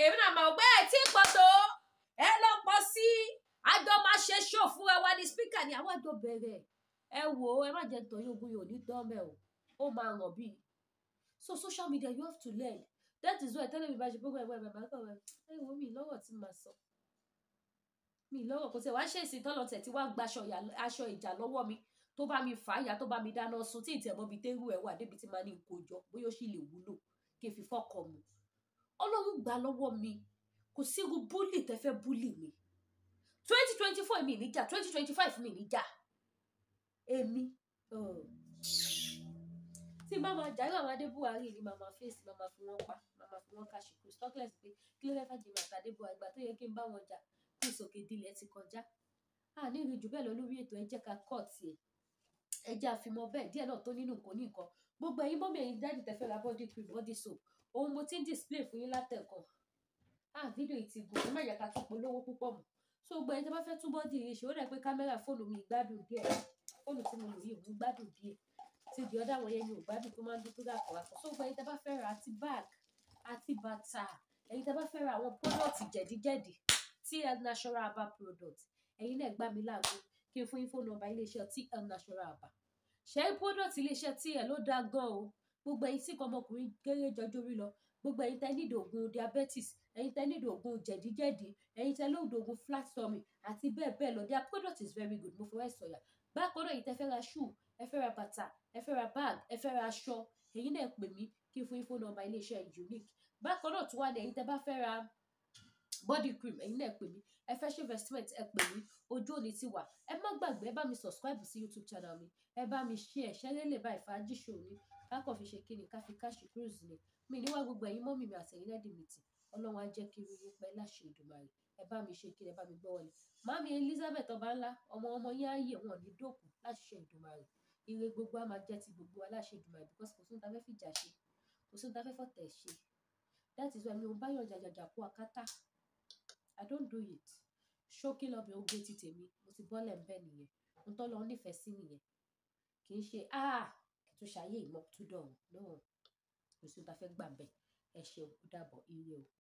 Èmi náà máa gbé ẹ̀ tí pọ̀ tó, ẹ lọ pọ̀ sí. Àjọ máa ṣe show fúnra wa ní speaker ni àwọn àjọ bẹ̀rẹ̀. Ẹ wò ó, ẹ má jẹ́ nítorí ogun yóò ní dánmẹ́ o. Ó máa ràn bí. So social media, you have to learn. That is why tẹ́lẹ̀ mi bá ṣe program ẹ̀ bàbá kan ẹ̀ wò mí lọ́rọ̀ tí màá sọ. Mi lọ́rọ̀ kò tẹ̀ wá ṣe ìsìn tọ́lọ̀ tẹ̀ tí wá gba aṣọ ìjà lọ́wọ́ mi, tó bá mi fà á ya, tó bá mi dáná sun, tí ìtẹ̀ mọ́bi tẹ́rù ẹ̀ wà débi tí màá ní kó jọ bóyá ó sì lè wúlò kí n fi fọ́kọ̀ mu. Ọlọ́run gbà lọ́wọ́ mi, kò sírú bully tẹ́ fẹ́ bully mi. 2024 mi níjà, 2025 mi níjà. Èmi tí bá máa jà, irú àwọn Adé Buhari ni màá máa fèsì, màá máa fi wọ́n pa, màá máa fi wọ́n káṣí kù. Stockless pé kí ló fẹ́ fàjì mi àti Adé Buhari, ìgbà tó yẹ kí n bá wọn jà kí ìsòkè dilẹ̀ ti kọjá. A ní ìrìn jù bẹ́ẹ̀ lọ lórí ètò, ẹ jẹ́ ká kọ́ tiẹ̀, ẹ jẹ́ àfimọ́ bẹ́ẹ̀ díẹ̀ náà tó nínú nǹkan ní nǹkan. Gbogbo ẹ̀yin mummy, ẹ̀yin daddy tẹ́ fẹ́ ra body cream, body soap, ohun mo ti ń display fún yín látẹ̀kọ̀. Ah, fídíò yìí ti gùn, ẹ má yẹ ká tún polówó púpọ̀ mọ́. So gbogbo ẹ̀yin tẹ́ bá fẹ́ tún body yìí ṣe, ó dà pé kámẹ́rà fóònù mi gbádùn díẹ̀. Fóònù tí mo lò yìí òun gbádùn díẹ̀. Tí di ọ̀dà wọn yẹn mi ò gbádùn tó máa ń dún tó dà kọ̀ọ̀kan. So gbogbo ẹ̀yin tẹ́ bá fẹ́ ra àti bag àti bàtà, ẹ̀yin tẹ́ bá fẹ́ ra àwọn product jẹ̀díjẹ̀dí, TL Natural Herbal Product, ẹ̀yin náà gbá mi láago kí n fún yín fóònù nọ́mbà iléeṣẹ́ TL Natural Herbal. Ṣé product iléeṣẹ́ TL ló dáa gan o. Gbogbo ẹ̀yin tí nǹkan ọmọkùnrin kéré jọjọ orí lọ, gbogbo ẹ̀yin tẹ́ nílò oògùn diabetes, ẹ̀yin tẹ́ nílò oògùn jẹ̀díjẹ̀dí, ẹ̀yin tẹ́ lóògùn oògùn flat tummy àti bẹ́ẹ̀ bẹ́ẹ̀ lọ. Their product is very good, mo fọwọ́ ẹ̀ sọ̀yà. Bákan náà, ẹ̀yin tẹ́ fẹ́ ra shoe, ẹ fẹ́ ra bàtà, ẹ fẹ́ ra bag, ẹ fẹ́ ra aṣọ, ẹ̀yin náà pè mí kí n fún yín fóònù nọ́mbà iléeṣẹ́ Unique. Bákan náà tún wà ní ẹ̀yin tẹ́ bá fẹ́ ra body cream, ẹ̀yin náà pè mí. Ẹ fẹ́ ṣe investment, ẹ pè mí. Ojú òní ti wà. Ẹ má gbàgbé, ẹ bá mi subscribe sí YouTube channel mi, ẹ bá mi share ṣẹlẹ̀ lè bá ìfàájì show ni. Ká kàn fi ṣe kíni, ká fi cash cruise ni. Mi ní wá gbogbo ẹ̀yin mummy mi àtẹ̀yin daddy mi tì. Ọlọ́run á jẹ́ kí irú yín pẹ́ láṣẹ Èdùmàrè. Ẹ bá mi ṣe kíni, ẹ bá mi gbọ́ wọlé. Màámi Elizabeth Ọbańlá, ọmọ ọmọ yín á yè, wọn ò ní dòkú láṣẹ Èdùmàrè. Ire gbogbo á máa jẹ́ ti gbogbo wa láṣẹ Èdùmàrè, because kò sí ohun tá fẹ́ fìjà ṣe, kò sí ohun tá fẹ́ fọ̀tẹ̀ ṣe. That is why mi ò bá yàn jàjàjà kó akátá. I don't do it. Ṣókí lọ́bẹ̀ oge ti tèmi, mo ti bọ́lẹ̀ ń bẹ́ nìyẹn. Ohun tọ́lọ́run nífẹ̀ẹ́ sí nìyẹn. Kì í ṣe ah kì í tún ṣayé ìmọ̀ tún dọ̀run. No, kò sí ohun tá fẹ́ gbà bẹ́ẹ̀. Ẹ ṣeun, ó dàbọ̀, ire o.